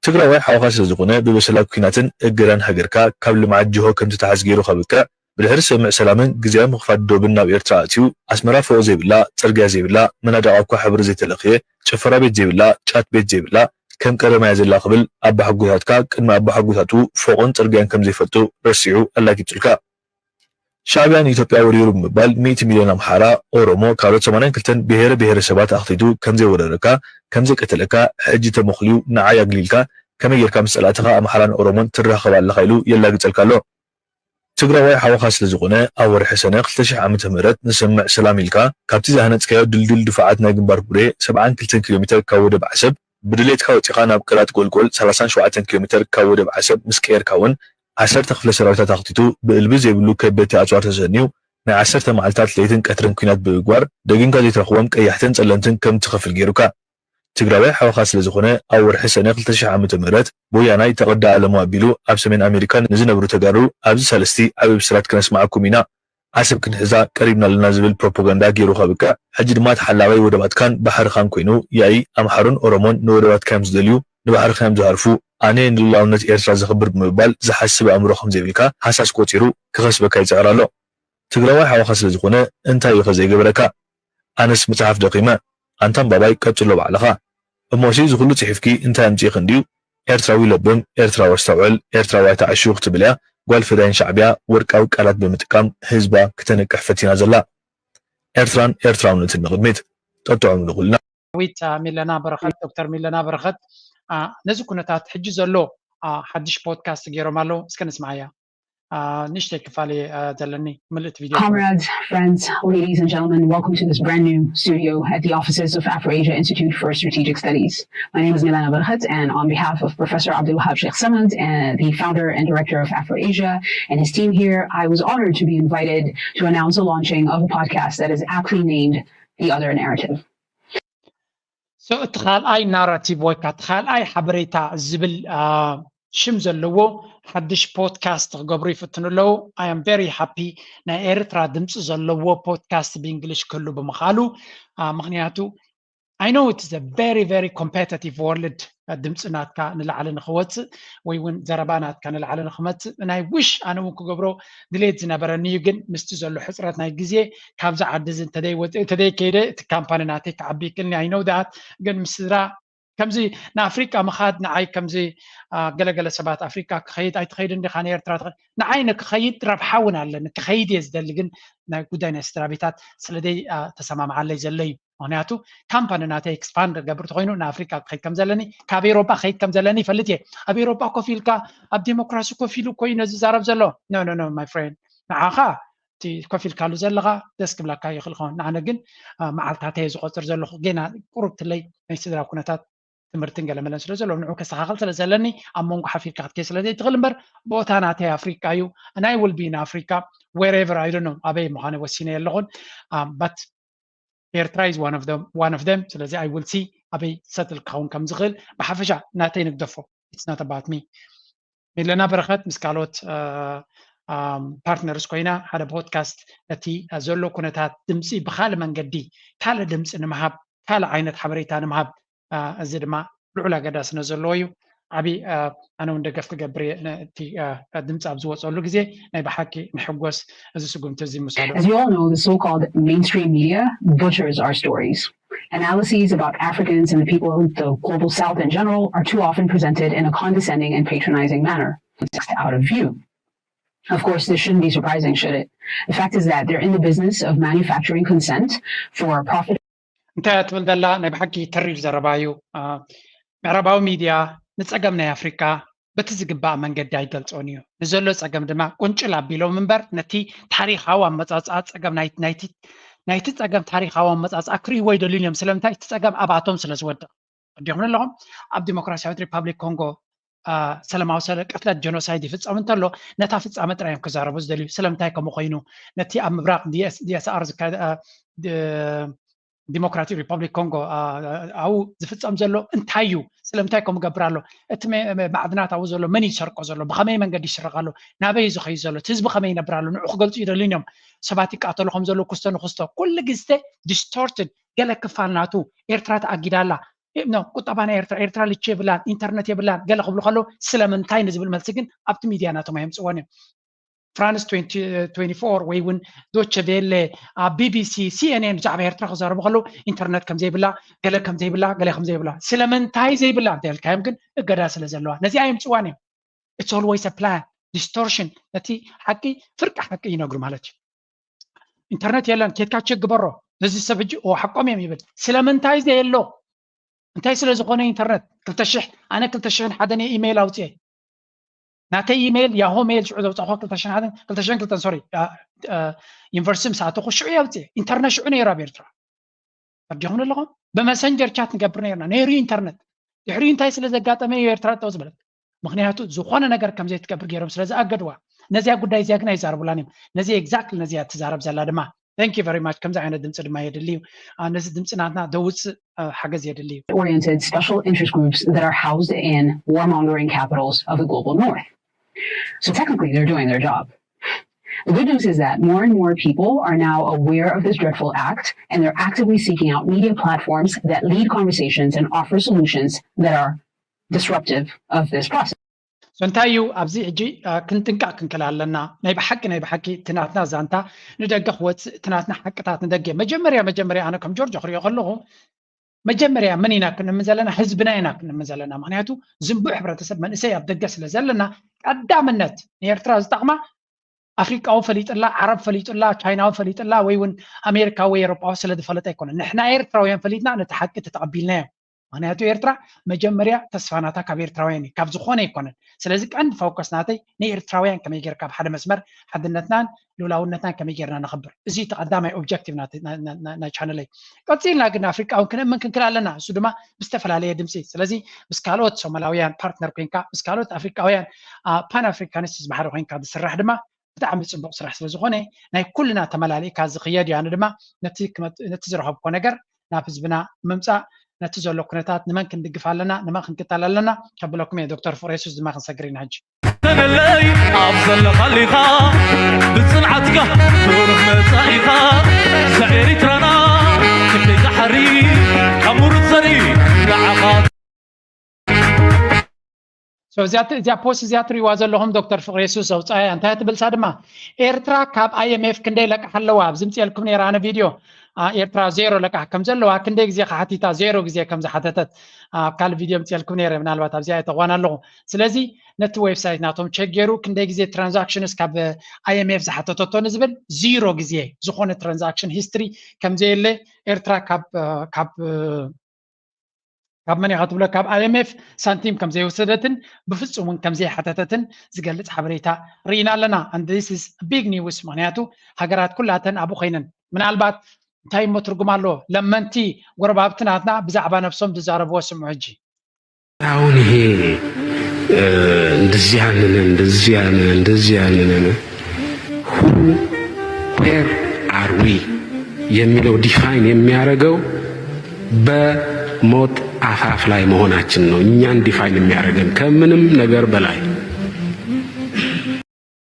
ትግራዋይ ሓውኻ ስለዝኾነ ብበሰላ ኲናትን እገዳን ሃገርካ ካብ ልምዓት ጅሆ ከምትትሓዝ ገይሩ ከብቅዕ ብድሕሪ ስምምዕ ሰላምን ግዝያዊ ምኽፋት ዶብን ናብ ኤርትራ ኣእትዩ ኣስመራ ፎቕ ዘይብላ፣ ጽርግያ ዘይብላ፣ መናድቓ እኳ ሕብሪ ዘይተለኽየ፣ ጭፈራ ቤት ዘይብላ፣ ጫት ቤት ዘይብላ፣ ከም ቀደማ እያ ዘላ ክብል ኣባሓጎታትካ ቅድሚ ኣባሓጎታቱ ፎቕን ጽርግያን ከምዘይፈልጡ ረሲዑ ኣላጊጹልካ። ሻዕብያ ንኢትዮጵያ ወሪሩ ብምባል ሚእቲ ሚልዮን ኣምሓራ፣ ኦሮሞ፣ ካልኦት ሰማንያን ክልተን ብሄረ ብሄረሰባት ኣኽቲቱ ከምዘይወረረካ፣ ከምዘይቀተለካ፣ ሕጂ ተመኹልዩ ንዓይ ኣግሊልካ ከመይ ጌርካ ምስ ጸላእትኻ ኣምሓራን ኦሮሞን ትራኸብ ኣለኻ ኢሉ የላግጸልካ ኣሎ። ትግራዋይ ሓውኻ ስለዝኾነ ኣብ ወርሒ ሰነ ክልተ ሽሕ ዓመተ ምህረት ንስምምዕ ሰላም ኢልካ ካብቲ ዝሃነጽካዮ ድልዱል ድፋዓት ናይ ግንባር ቡሬ ሰብዓን ክልተን ኪሎ ሜተር ካብ ወደብ ዓሰብ ብድሌትካ ወጺኻ ናብ ቅላጥ ጎልጎል ሰላሳን ሸውዓተን ኪሎ ሜተር ካብ ወደብ ዓሰብ ምስ ቀየርካ እውን ዓሰርተ ክፍለ ሰራዊታት ኣኽቲቱ ብእልቢ ዘይብሉ ከበድቲ ኣፅዋር ተሰንዩ ናይ ዓሰርተ መዓልታት ለይትን ቀትርን ኲናት ብምግባር ደጊምካ ዘይትረኽቦም ቀያሕትን ፀለምትን ከም ትኸፍል ገይሩካ። ትግራዋይ ሓውኻ ስለዝኾነ ኣብ ወርሒ ሰነ ክልተ ሽሕ ዓመተ ምህረት ብወያናይ ተቐዳ ኣለሙ ኣቢሉ ኣብ ሰሜን ኣሜሪካ ንዝነብሩ ተጋሩ ኣብዚ ሳልስቲ ዓብዪ ብስራት ክነስምዓኩም ኢና። ዓሰብ ክንሕዛ ቀሪብና ኣለና ዝብል ፕሮፓጋንዳ ገይሩ ከብቅዕ፣ ሕጂ ድማ ተሓላቓይ ወደባትካን ባሕርኻን ኮይኑ፣ ያኢ ኣምሓሩን ኦሮሞን ንወደባትካ እዮም ዝደልዩ፣ ንባሕርኻ እዮም ዝሃርፉ፣ ኣነ ንልኡላውነት ኤርትራ ዘኽብር ብምባል ዝሓስብ ኣእምሮ ከምዘይብልካ ሃሳስ ቆጺሩ ክኸስበካ ይጽዕር ኣሎ። ትግራዋይ ሓውኻ ስለዝኾነ እንታይ እዩ ከ ዘይገበረካ? ኣነስ ምጽሓፍ ደኺመ። ኣንታ ኣንባባይ ቀጽሎ ባዕልኻ። እሞሲ እዚ ኩሉ ጽሒፍኪ እንታይ ኣምጺእኺ እንድዩ ኤርትራዊ ለብም፣ ኤርትራዊ ኣስተውዕል፣ ኤርትራዊ ኣይትዓሹ ክትብል እያ ጓል ፈዳይን ሻዕብያ ወርቃዊ ቃላት ብምጥቃም ህዝባ ክተንቅሕ ፈቲና ዘላ። ኤርትራን ኤርትራውነትን ንቕድሚት። ጠጥዑምሉ ኩልና። ዊት ሚለና በረኸት፣ ዶክተር ሚለና በረኸት ነዚ ኩነታት ሕጂ ዘሎ ሓድሽ ፖድካስት ገይሮም ኣለዉ። እስከ ንስምዓያ። ንእሽተይ ክፋል እየ ዘለኒ ምልእቲ ቪድዮ። Comrades, friends, ladies and gentlemen, welcome to this brand new studio at the offices of AfroAsia Institute for Strategic Studies. My name is Milena Berkhet, and on behalf of Professor Abdulwahab Sheikh Samad, uh, the founder and director of AfroAsia, and his team here, I was honored to be invited to announce the launching of a podcast that is aptly named The Other Narrative. So እቲ ካልኣይ ናራቲቭ ወይ ከዓ እቲ ካልኣይ ሓበሬታ ዝብል ሽም ዘለዎ ሓድሽ ፖድካስት ክገብሩ ይፍትኑ ኣለዉ። I am very happy ናይ ኤርትራ ድምፂ ዘለዎ ፖድካስት ብእንግሊሽ ክህሉ ብምኻሉ። ምክንያቱ I know it's a very very competitive world። ድምፂ ናትካ ንላዕሊ ንክወፅእ ወይ እውን ዘረባ ናትካ ንላዕሊ ንክመፅእ ናይ ውሽ ኣነ እውን ክገብሮ ድሌት ዝነበረኒ እዩ። ግን ምስቲ ዘሎ ሕፅረት ናይ ግዜ ካብዚ ዓዲ እዚ እንተደይ ከይደ እቲ ካምፓኒ ናተይ ክዓቢ ይክልኒ። I know that። ግን ምስ ስድራ ከምዚ ንኣፍሪቃ ምኻድ ንዓይ ከምዚ ገለገለ ሰባት ኣፍሪቃ ክኸይድ ኣይትኸይድ እንዲኻ ንኤርትራ ንዓይ ንክኸይድ ረብሓ እውን ኣለኒ። ክኸይድ እየ ዝደሊ። ግን ናይ ጉዳይ ናይ ስድራ ቤታት ስለደይ ተሰማምዓለይ ዘሎ እዩ። ምክንያቱ ካምፓኒ ናተይ ኤክስፓንድ ገብር ተኮይኑ ንኣፍሪቃ ክኸይድ ከም ዘለኒ ካብ ኤሮጳ ክኸይድ ከም ዘለኒ ይፈልጥ እየ። ኣብ ኤሮጳ ኮፍ ኢልካ ኣብ ዴሞክራሲ ኮፍ ኢሉ እኮ እዩ ነዚ ዛረብ ዘሎ። No no no my friend፣ ንዓኻ እቲ ኮፍ ኢልካሉ ዘለኻ ደስ ክብለካ ይኽእል ኸውን። ንዓነ ግን መዓልታተይ ዝቆፅር ዘለኹ ገና ቁሩብ ትለይ ናይ ስድራ ኩነታት ትምህርትን ገለመለን ስለ ዘሎ ንዑ ከስተኻኸል ስለ ዘለኒ ኣብ መንጎ ሓፊርካ ክትከይ ስለ ዘይትኽእል እምበር ቦታ ናተይ ኣፍሪቃ እዩ። ናይ ውልቢ ንኣፍሪቃ wherever I don't know ኣበይ ምዃነ ወሲነ የለኹን። But ኤርትራ is one of them። ስለዚ I will see ኣበይ ሰትል ክኸውን ከም ዝኽእል ብሓፈሻ ናተይ ንግደፎ። It's not about me። ሚለና በረኸት ምስ ካልኦት ፓርትነርስ ኮይና ሓደ ፖድካስት ነቲ ዘሎ ኩነታት ድምፂ ብካልእ መንገዲ ካልእ ድምፂ ንምሃብ ካልእ ዓይነት ሓበሬታ ንምሃብ እዚ ድማ ልዑል ኣገዳስነት ዘለዎ እዩ። ዓብዪ ኣነ እውን ደገፍ ክገብር እየ ነቲ ድምፂ ኣብ ዝወፀሉ ግዜ ናይ ብሓቂ ንሕጎስ። እዚ ስጉምቲ እዚ ምሳሉ As you all know, the so-called mainstream media butchers our stories. Analyses about Africans and the people of the global south in general are too often presented in a condescending and patronizing manner, out of view. Of course, this shouldn't be surprising, should it? The fact is that they're in the business of manufacturing consent for profit. እንታይ ትብል ዘላ ናይ ብሓቂ ተሪር ዘረባ እዩ። ምዕራባዊ ሚድያ ንፀገም ናይ ኣፍሪካ በቲ ዝግባእ መንገዲ ኣይገልፆን እዩ። ንዘሎ ፀገም ድማ ቁንጭል ኣቢሎም እምበር ነቲ ታሪካዊ ኣመፃፅኣ ፀገም ናይቲ ፀገም ታሪካዊ ኣመፃፅኣ ክርእይዎ ኣይደልዩን እዮም። ስለምንታይ? እቲ ፀገም ኣብኣቶም ስለ ዝወድቕ። ወዲኹም ኣለኹም ኣብ ዲሞክራሲያዊት ሪፓብሊክ ኮንጎ ሰላማዊ ሰለ ቅትለት ጀኖሳይድ ይፍፀም እንተሎ ነታ ፍፃመ ጥራይ እዮም ክዛረቡ ዝደልዩ። ስለምንታይ ከምኡ ኮይኑ? ነቲ ኣብ ምብራቅ ዲኤስኣር ዝካየድ ዲሞክራቲክ ሪፐብሊክ ኮንጎ ኣብኡ ዝፍፀም ዘሎ እንታይ እዩ? ስለምንታይ ከምኡ ገብር ኣሎ? እቲ ማዕድናት ኣብኡ ዘሎ መን ይሰርቆ ዘሎ? ብኸመይ መንገዲ ይስረቕ ኣሎ? ናበይ ዝኸዩ ዘሎ? እቲ ህዝቢ ከመይ ይነብር ኣሎ? ንዑ ክገልፁ ይደልዩን እዮም። ሰባት ይቃተሉ ከም ዘለዉ ክስቶ ንክስቶ ኩሉ ግዜ ዲስቶርትድ ገለ ክፋል ናቱ ኤርትራ ተኣጊዳ ኣላ። ቁጠባ ናይ ኤርትራ ኤርትራ ልቺ የብላን፣ ኢንተርነት የብላን ገለ ክብሉ ከለዉ ስለምንታይ ንዝብል መልሲ ግን ኣብቲ ሚድያ ናቶም ኣየምፅዎን እዮም። ፍራንስ ትወንቲ ፎር ወይ እውን ዶቸ ቬለ ኣብ ቢቢሲ ሲኤንኤን ብዛዕባ ኤርትራ ክዛረቡ ከለዉ ኢንተርነት ከምዘይብላ ገለ ከምዘይብላ ገለ ከምዘይብላ ስለምንታይ ዘይብላ እንተልካዮም ግን እገዳ ስለ ዘለዋ ነዚኣ የምፅዋን እዮም። It's always a plan distortion። ነቲ ሓቂ ፍርቂ ሓቂ ይነግሩ ማለት እዩ። ኢንተርነት የለን ኬድካ ቸክ ግበሮ ነዚ ሰብ ሕጂ ሓቆም እዮም ይብል። ስለምንታይ ዘየሎ እንታይ ስለ ዝኾነ ኢንተርነት ክልተ ሽሕ ኣነ ክልተ ሽሕን ሓደን ኢሜይል ኣውፅኤ ናተይ ኢሜይል ያሆ ሜይል ሽዑ ዘውፃእኳ ክልተ ሽሕን ሓደን ክልተ ሽሕን ክልተን ሶሪ ዩኒቨርሲቲ ምስ ኣተኹ ሽዑ የውፅኤ ኢንተርነት ሽዑ ነይሩ ኣብ ኤርትራ። ተረዲኹም ኣለኹም? ብመሰንጀር ቻት ንገብር ነይርና ነይሩ ኢንተርነት። ድሕሪኡ እንታይ ስለ ዘጋጠመ እዩ ኤርትራ ጠው ዝበለት? ምክንያቱ ዝኾነ ነገር ከም ዘይትገብር ገይሮም ስለ ዝኣገድዋ። ነዚያ ጉዳይ እዚኣ ግን ኣይዛረቡላን እዮም። ነዚ ኤግዛክትሊ ነዚያ ትዛረብ ዘላ ድማ Thank you very much። ከምዚ ዓይነት ድምፂ ድማ የድሊ እዩ። ነዚ ድምፂ ናትና ደውፅእ ሓገዝ የድሊ እዩ። Oriented special interest groups that are housed in warmongering capitals of the global north. So technically, they're doing their job. The good news is that more and more people are now aware of this dreadful act, and they're actively seeking out media platforms that lead conversations and offer solutions that are disruptive of this process. So እንታይ እዩ ኣብዚ ሕጂ ክንጥንቀቕ ክንክእል ኣለና። ናይ ብሓቂ ናይ ብሓቂ እቲ ናትና ዛንታ ንደገ ክወፅእ እቲ ናትና ሓቅታት ንደገ መጀመርያ መጀመርያ ኣነ ከም ጆርጆ ክሪኦ ከለኹ መጀመርያ መን ኢና ክንእምን ዘለና? ህዝብና ኢና ክንእምን ዘለና። ምክንያቱ ዝንቡዕ ሕብረተሰብ መንእሰይ ኣብ ደገ ስለ ዘለና ቀዳምነት ንኤርትራ ዝጠቕማ ኣፍሪቃዊ ፈሊጥላ፣ ዓረብ ፈሊጥላ፣ ቻይናዊ ፈሊጥላ ወይ እውን ኣሜሪካዊ ወይ ኤሮጳዊ ስለ ዝፈለጠ ኣይኮነን። ንሕና ኤርትራውያን ፈሊጥና ነቲ ሓቂ ተተቐቢልናዮ። ምክንያቱ ኤርትራ መጀመርያ ተስፋ ናታ ካብ ኤርትራውያን እዩ፣ ካብ ዝኾነ ኣይኮነን። ስለዚ ቀንዲ ፎከስ ናተይ ንኤርትራውያን ከመይ ጌርካ ኣብ ሓደ መስመር ሓድነትናን ልኡላውነትናን ከመይ ጌርና ነኽብር፣ እዚ እቲ ቀዳማይ ኦብጀክቲቭ ናይ ቻነለይ። ቀፂልና ግን ኣፍሪቃውን ክነእምን ክንክል ኣለና፣ እሱ ድማ ብዝተፈላለየ ድምፂ። ስለዚ ምስ ካልኦት ሶማላውያን ፓርትነር ኮይንካ፣ ምስ ካልኦት ኣፍሪቃውያን ፓን ኣፍሪካኒስት ዝባህሪ ኮይንካ ዝስራሕ ድማ ብጣዕሚ ፅቡቅ ስራሕ ስለዝኾነ ናይ ኩልና ተመላሊእካ ዝኽየድ እዩ። ኣነ ድማ ነቲ ዝረኸብኮ ነገር ናብ ህዝብና ምምፃእ፣ ነቲ ዘሎ ኩነታት ንመን ክንድግፍ ኣለና፣ ንመን ክንክተል ኣለና ከብለኩም እየ። ዶክተር ፍቅሬሱስ ድማ ክንሰግር ኢና ሕጂ። ተመለይ ኣብ ዘለኻሊኻ ብፅንዓትካ ብሩህ መፃኢኻ ዘኤሪትራና ክንደይ ዝሓሪ ካብ ምሩፅ ዘርኢ ንዓኻ እዚኣ ፖስት እዚኣ ትሪእዋ ዘለኹም ዶክተር ፍቅሬ የሱስ ኣውፃያ እንታይ ትብልሳ ድማ ኤርትራ ካብ ኣይኤምኤፍ ክንደይ ለቃሕ ኣለዋ ኣብዚ ምፅኤልኩም ነይረ ኣነ ቪድዮ ኤርትራ ዜሮ ለቃሕ ከም ዘለዋ ክንደይ ግዜ ከሓቲታ ዜሮ ግዜ ከም ዝሓተተት ኣብ ካልእ ቪድዮ ምፅኤልኩም ነይረ ምናልባት ኣብዚኣ ኣይተኳን ኣለኹ ስለዚ ነቲ ዌብሳይት ናቶም ቸክ ገይሩ ክንደይ ግዜ ትራንዛክሽንስ ካብ ኣይኤምኤፍ ዝሓተተቶ ንዝብል ዚሮ ግዜ ዝኾነ ትራንዛክሽን ሂስትሪ ከምዘየለ ኤርትራ ካብ ካብ ካብ መን ኢኻ ትብሎ ካብ ኣይኤምኤፍ ሳንቲም ከም ዘይወሰደትን ብፍጹም እውን ከም ዘይሓተተትን ዝገልጽ ሓበሬታ ርኢና ኣለና and this is big news ምክንያቱ ሃገራት ኩላተን ኣብኡ ኮይነን ምናልባት እንታይ እሞ ትርጉም ኣለዎ ለመንቲ ጎረባብቲ ናትና ብዛዕባ ነብሶም ዝዛረብዎ ስምዑ ሕጂ አሁን ይሄ እንደዚህ ያንን እንደዚህ ያንን እንደዚህ ያንን who where are we የሚለው ዲፋይን የሚያደርገው በሞት አፋፍ ላይ መሆናችን ነው እኛን ዲፋይን የሚያደርገን ከምንም ነገር በላይ።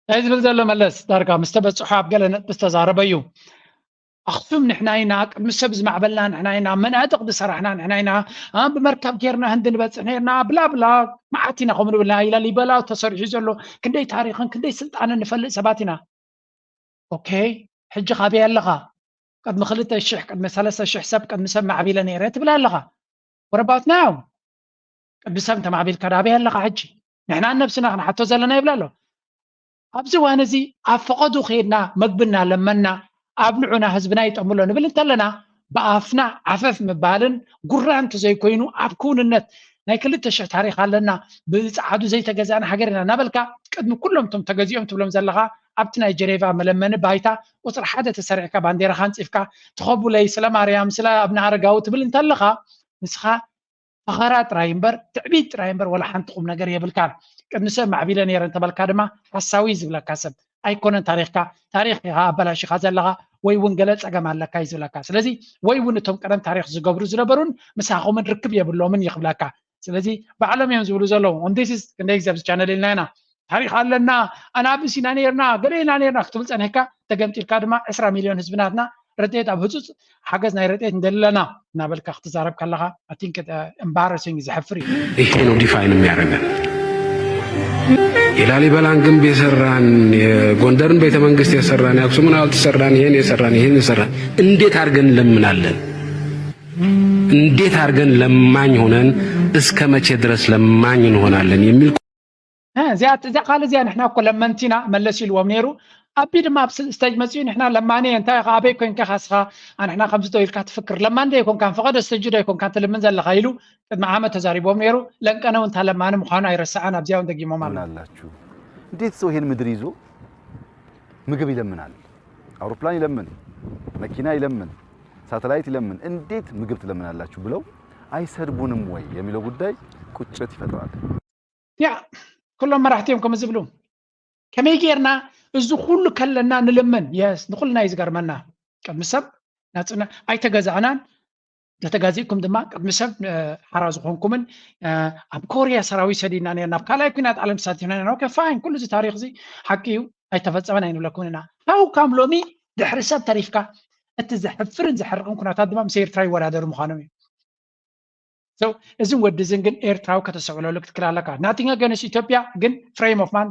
እንታይ ዝብል ዘሎ መለስ ዳርጋ ምስ ተበፅሖ ኣብ ገለ ነጥቢ ዝተዛረበ እዩ ኣኽሱም ንሕና ኢና ቅድሚ ሰብ ዝማዕበልና ንሕና ኢና መናድቕ ዝሰራሕና ንሕና ኢና ብመርከብ ጌርና ህንዲ ንበፅሕ ነርና ብላ ብላ መዓት ኢና ከምኡ ንብልና ኢላ ሊበላ ተሰሪሑ ዘሎ ክንደይ ታሪኽን ክንደይ ስልጣንን ንፈልጥ ሰባት ኢና ኦኬ ሕጂ ካበይ ኣለኻ ቅድሚ ክልተ ሽሕ ቅድሚ ሰለስተ ሽሕ ሰብ ቅድሚ ሰብ ማዕቢለ ነይረ ትብል ኣለኻ what about now ቅድሚ ሰብ እንተማዕቢልካ ዳበይ ኣለኻ ሕጂ ንሕና ነብስና ክንሓቶ ዘለና ይብል ኣሎ ኣብዚ እዋን እዚ ኣብ ፈቐዱ ከይድና መግብና ለመና ኣብልዑና ህዝብና ይጠምሎ ንብል እንተለና ብኣፍና ዓፈፍ ምባልን ጉራ እንተዘይኮይኑ ኣብ ክውንነት ናይ ክልተ ሽሕ ታሪክ ኣለና ብፀዓዱ ዘይተገዛእና ሃገር ኢና እናበልካ ቅድሚ ኩሎም እቶም ተገዚኦም ትብሎም ዘለካ ኣብቲ ናይ ጀኔቫ መለመኒ ባይታ ቁፅሪ ሓደ ተሰሪዕካ ባንዴራካ ኣንፂፍካ ተኸቡለይ ስለ ማርያም ስለ ኣብነ ኣረጋዊ ትብል እንተለካ ንስኻ ፈኸራ ጥራይ እምበር ትዕቢት ጥራይ እምበር ወላ ሓንቲ ቁም ነገር የብልካን። ቅድሚ ሰብ ማዕቢለ ነይረ እንተበልካ ድማ ሓሳዊ እዩ ዝብለካ ሰብ። ኣይኮነን ታሪኽካ፣ ታሪኽ ኢኻ ኣበላሺኻ ዘለኻ ወይ እውን ገለ ጸገም ኣለካ እዩ ዝብለካ። ስለዚ ወይ እውን እቶም ቀደም ታሪኽ ዝገብሩ ዝነበሩን ምሳኹምን ርክብ የብሎምን እዩ ክብለካ። ስለዚ ባዕሎም እዮም ዝብሉ ዘለዉ። On this is ክንደይ ግዜ ኣብዚ ቻነል ኢልና ኢና። ታሪኽ ኣለና፣ ኣናብስ ኢና ነይርና፣ ገለ ኢና ነይርና ክትብል ጸኒሕካ ተገምጢልካ ድማ ዕስራ ሚልዮን ህዝቢ ናትና ረድኤት ኣብ ህፁፅ ሓገዝ ናይ ረድኤት እንደለና እናበልካ ክትዛረብ ከለኻ I think embarrassing ዘሕፍር እዩ። ይሄ ነው ዲፋይን የሚያደርገን። የላሊበላን ግንብ የሰራን፣ የጎንደርን ቤተመንግስት የሰራን፣ የአክሱምን ሐውልት የሰራን፣ ይሄን የሰራን፣ ይሄን የሰራን እንዴት አድርገን እንለምናለን? እንዴት አድርገን ለማኝ ሆነን እስከ መቼ ድረስ ለማኝ እንሆናለን የሚል እዚኣ እዚኣ ካልእ እዚኣ ንሕና እኮ ለመንቲ ኢና መለስ ኢልዎም ነይሩ ኣቢ ድማ ኣብ ስቴጅ መፅኡ ንሕና ለማኒ እንታይ ኢኻ ኣበይ ኮንካ ኢኻ ስኻ ኣንሕና ከምዚ ዶ ኢልካ ትፍክር ለማኒ ዶ ኣይኮንካን ፈቐዶ ስተጂ ዶ ኣይኮንካን ትልምን ዘለኻ ኢሉ ቅድሚ ዓመት ተዛሪቦም ነይሩ ለንቀነ እውን እታ ለማኒ ምዃኑ ኣይረስዓን ኣብዚኣ እውን ደጊሞም ኣለ እንዴት ሰው ይሄን ምድር ይዞ ምግብ ይለምናል አውሮፕላን ይለምን መኪና ይለምን ሳተላይት ይለምን እንዴት ምግብ ትለምናላችሁ ብለው አይሰድቡንም ወይ የሚለው ጉዳይ ቁጭት ይፈጥራል። ያ ኩሎም መራሕቲ እዮም ከምዚ ዝብሉ ከመይ ጌርና እዚ ኩሉ ከለና ንልምን የስ ንኩልና እዩ ዝገርመና ቅድሚ ሰብ ናፅነ ኣይተገዛእናን ተተጋዚእኩም ድማ ቅድሚ ሰብ ሓራ ዝኾንኩምን ኣብ ኮርያ ሰራዊት ሰዲድና ነርና ኣብ ካልኣይ ኩናት ዓለም ተሳቲፍና ነርና ኦኬ ፋይን ኩሉ እዚ ታሪክ እዚ ሓቂ እዩ ኣይተፈፀመን ኣይንብለኩምን ኢና how come ሎሚ ድሕሪ ሰብ ተሪፍካ እቲ ዘሕፍርን ዘሕርቕን ኩነታት ድማ ምስ ኤርትራ ይወዳደሩ ምዃኖም እዩ So እዝን ወዲ እዝን ግን ኤርትራዊ ከተሰብዕለሉ ክትክል ኣለካ nothing against ኢትዮጵያ ግን frame of mind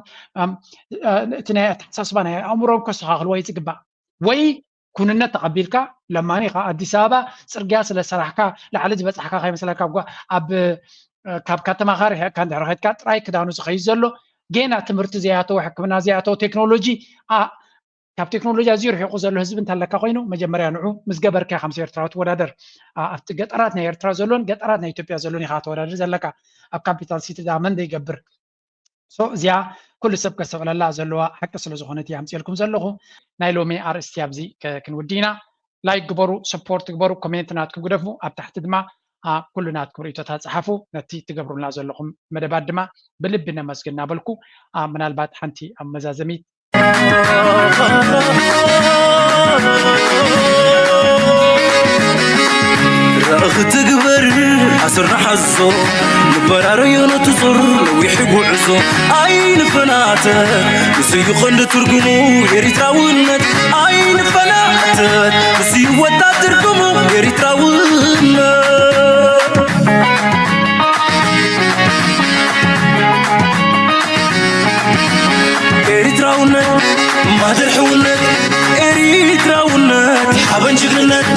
እቲ ናይ ኣተሓሳስባ ናይ ኣእምሮም ከስተኻኽልዎ ይፅግባእ ወይ ኩንነት ተቐቢልካ ለማኒ ኢኻ ኣዲስ ኣበባ ፅርግያ ስለ ሰራሕካ ላዕሊ ዝበፃሕካ ከይመስለካ ኣብ ካብ ከተማኻ ርሒቕካ እንድሕር ከድካ ጥራይ ክዳኑ ዝኸይድ ዘሎ ጌና ትምህርቲ ዘይኣተወ ሕክምና ዘይኣተወ ቴክኖሎጂ ካብ ቴክኖሎጂ ኣዝዩ ርሒቑ ዘሎ ህዝቢ እንተለካ ኮይኑ፣ መጀመርያ ንዑ ምስ ገበርካ ከምዚ ኤርትራዊ ትወዳደር። ኣብቲ ገጠራት ናይ ኤርትራ ዘሎን ገጠራት ናይ ኢትዮጵያ ዘሎን ኢኻ ተወዳደር ዘለካ። ኣብ ካፒታል ሲቲ ዳ መን ዘይገብር? እዚኣ ኩሉ ሰብ ከስተውዕለላ ዘለዋ ሓቂ ስለ ዝኾነት እየ ኣምፅኤልኩም ዘለኹ። ናይ ሎሚ ኣርእስቲ ኣብዚ ክንውዲ ኢና። ላይክ ግበሩ፣ ሰፖርት ግበሩ፣ ኮሜንት ናትኩም ግደፉ። ኣብ ታሕቲ ድማ ኩሉ ናትኩም ርእቶታት ጸሓፉ። ነቲ ትገብሩልና ዘለኹም መደባት ድማ ብልቢ ነመስግን እናበልኩ፣ ምናልባት ሓንቲ ኣብ መዛዘሚት ራእኺ ትግበር ኣስርና ሓዞ ንበራረዮ ነቲ ጹር ነዊሕ ጉዕዞ ኣይንፈናተ ምስዩ ቐንዲ ትርጉሙ ኤሪትራውነት ኣይንፈናተ ምስዩ ወጣት ትርጉሙ ኤሪትራውነት ኤሪትራውነት ማህደር ሕውነት ኤሪትራውነት ሓበን ጅግንነት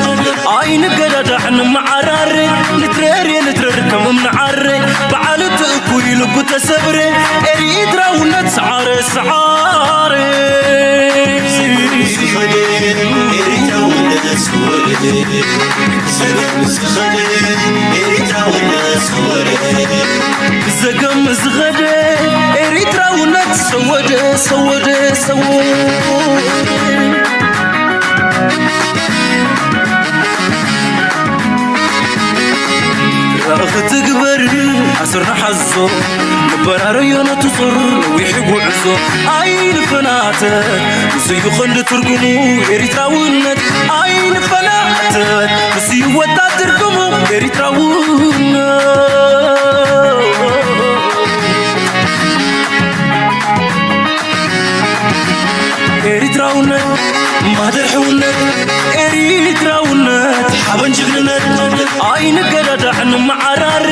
ኣይንገዳዳዕ ንመዓራረ ንትረር ንትረር ከም እምንዓረ በዓል እቲ እኩይ ልቡ ተሰብረ ኤሪትራውነት ሰዓረ ሰዓረ ዘገም ዝኸደ ኤሪትራውነት ሰወደ ሰወደ ሰወደ ራእኺ ትግበር ኣስርና ሓዞ ንበራረዮ ነቲ ጹር ነዊሕ ጉዕዞ ኣይንፈናተ ምስዩ ቐንዲ ትርጉሙ ኤሪትራውነት ኣይንፈናተ ምስዩ ወጣት ትርጉሙ ኤሪትራውነት ኤሪትራውነት ማህደር ሕውነት ኤሪትራውነት ሓበን ጅግንነት ኣይንገዳዳዕ ንመዓራረ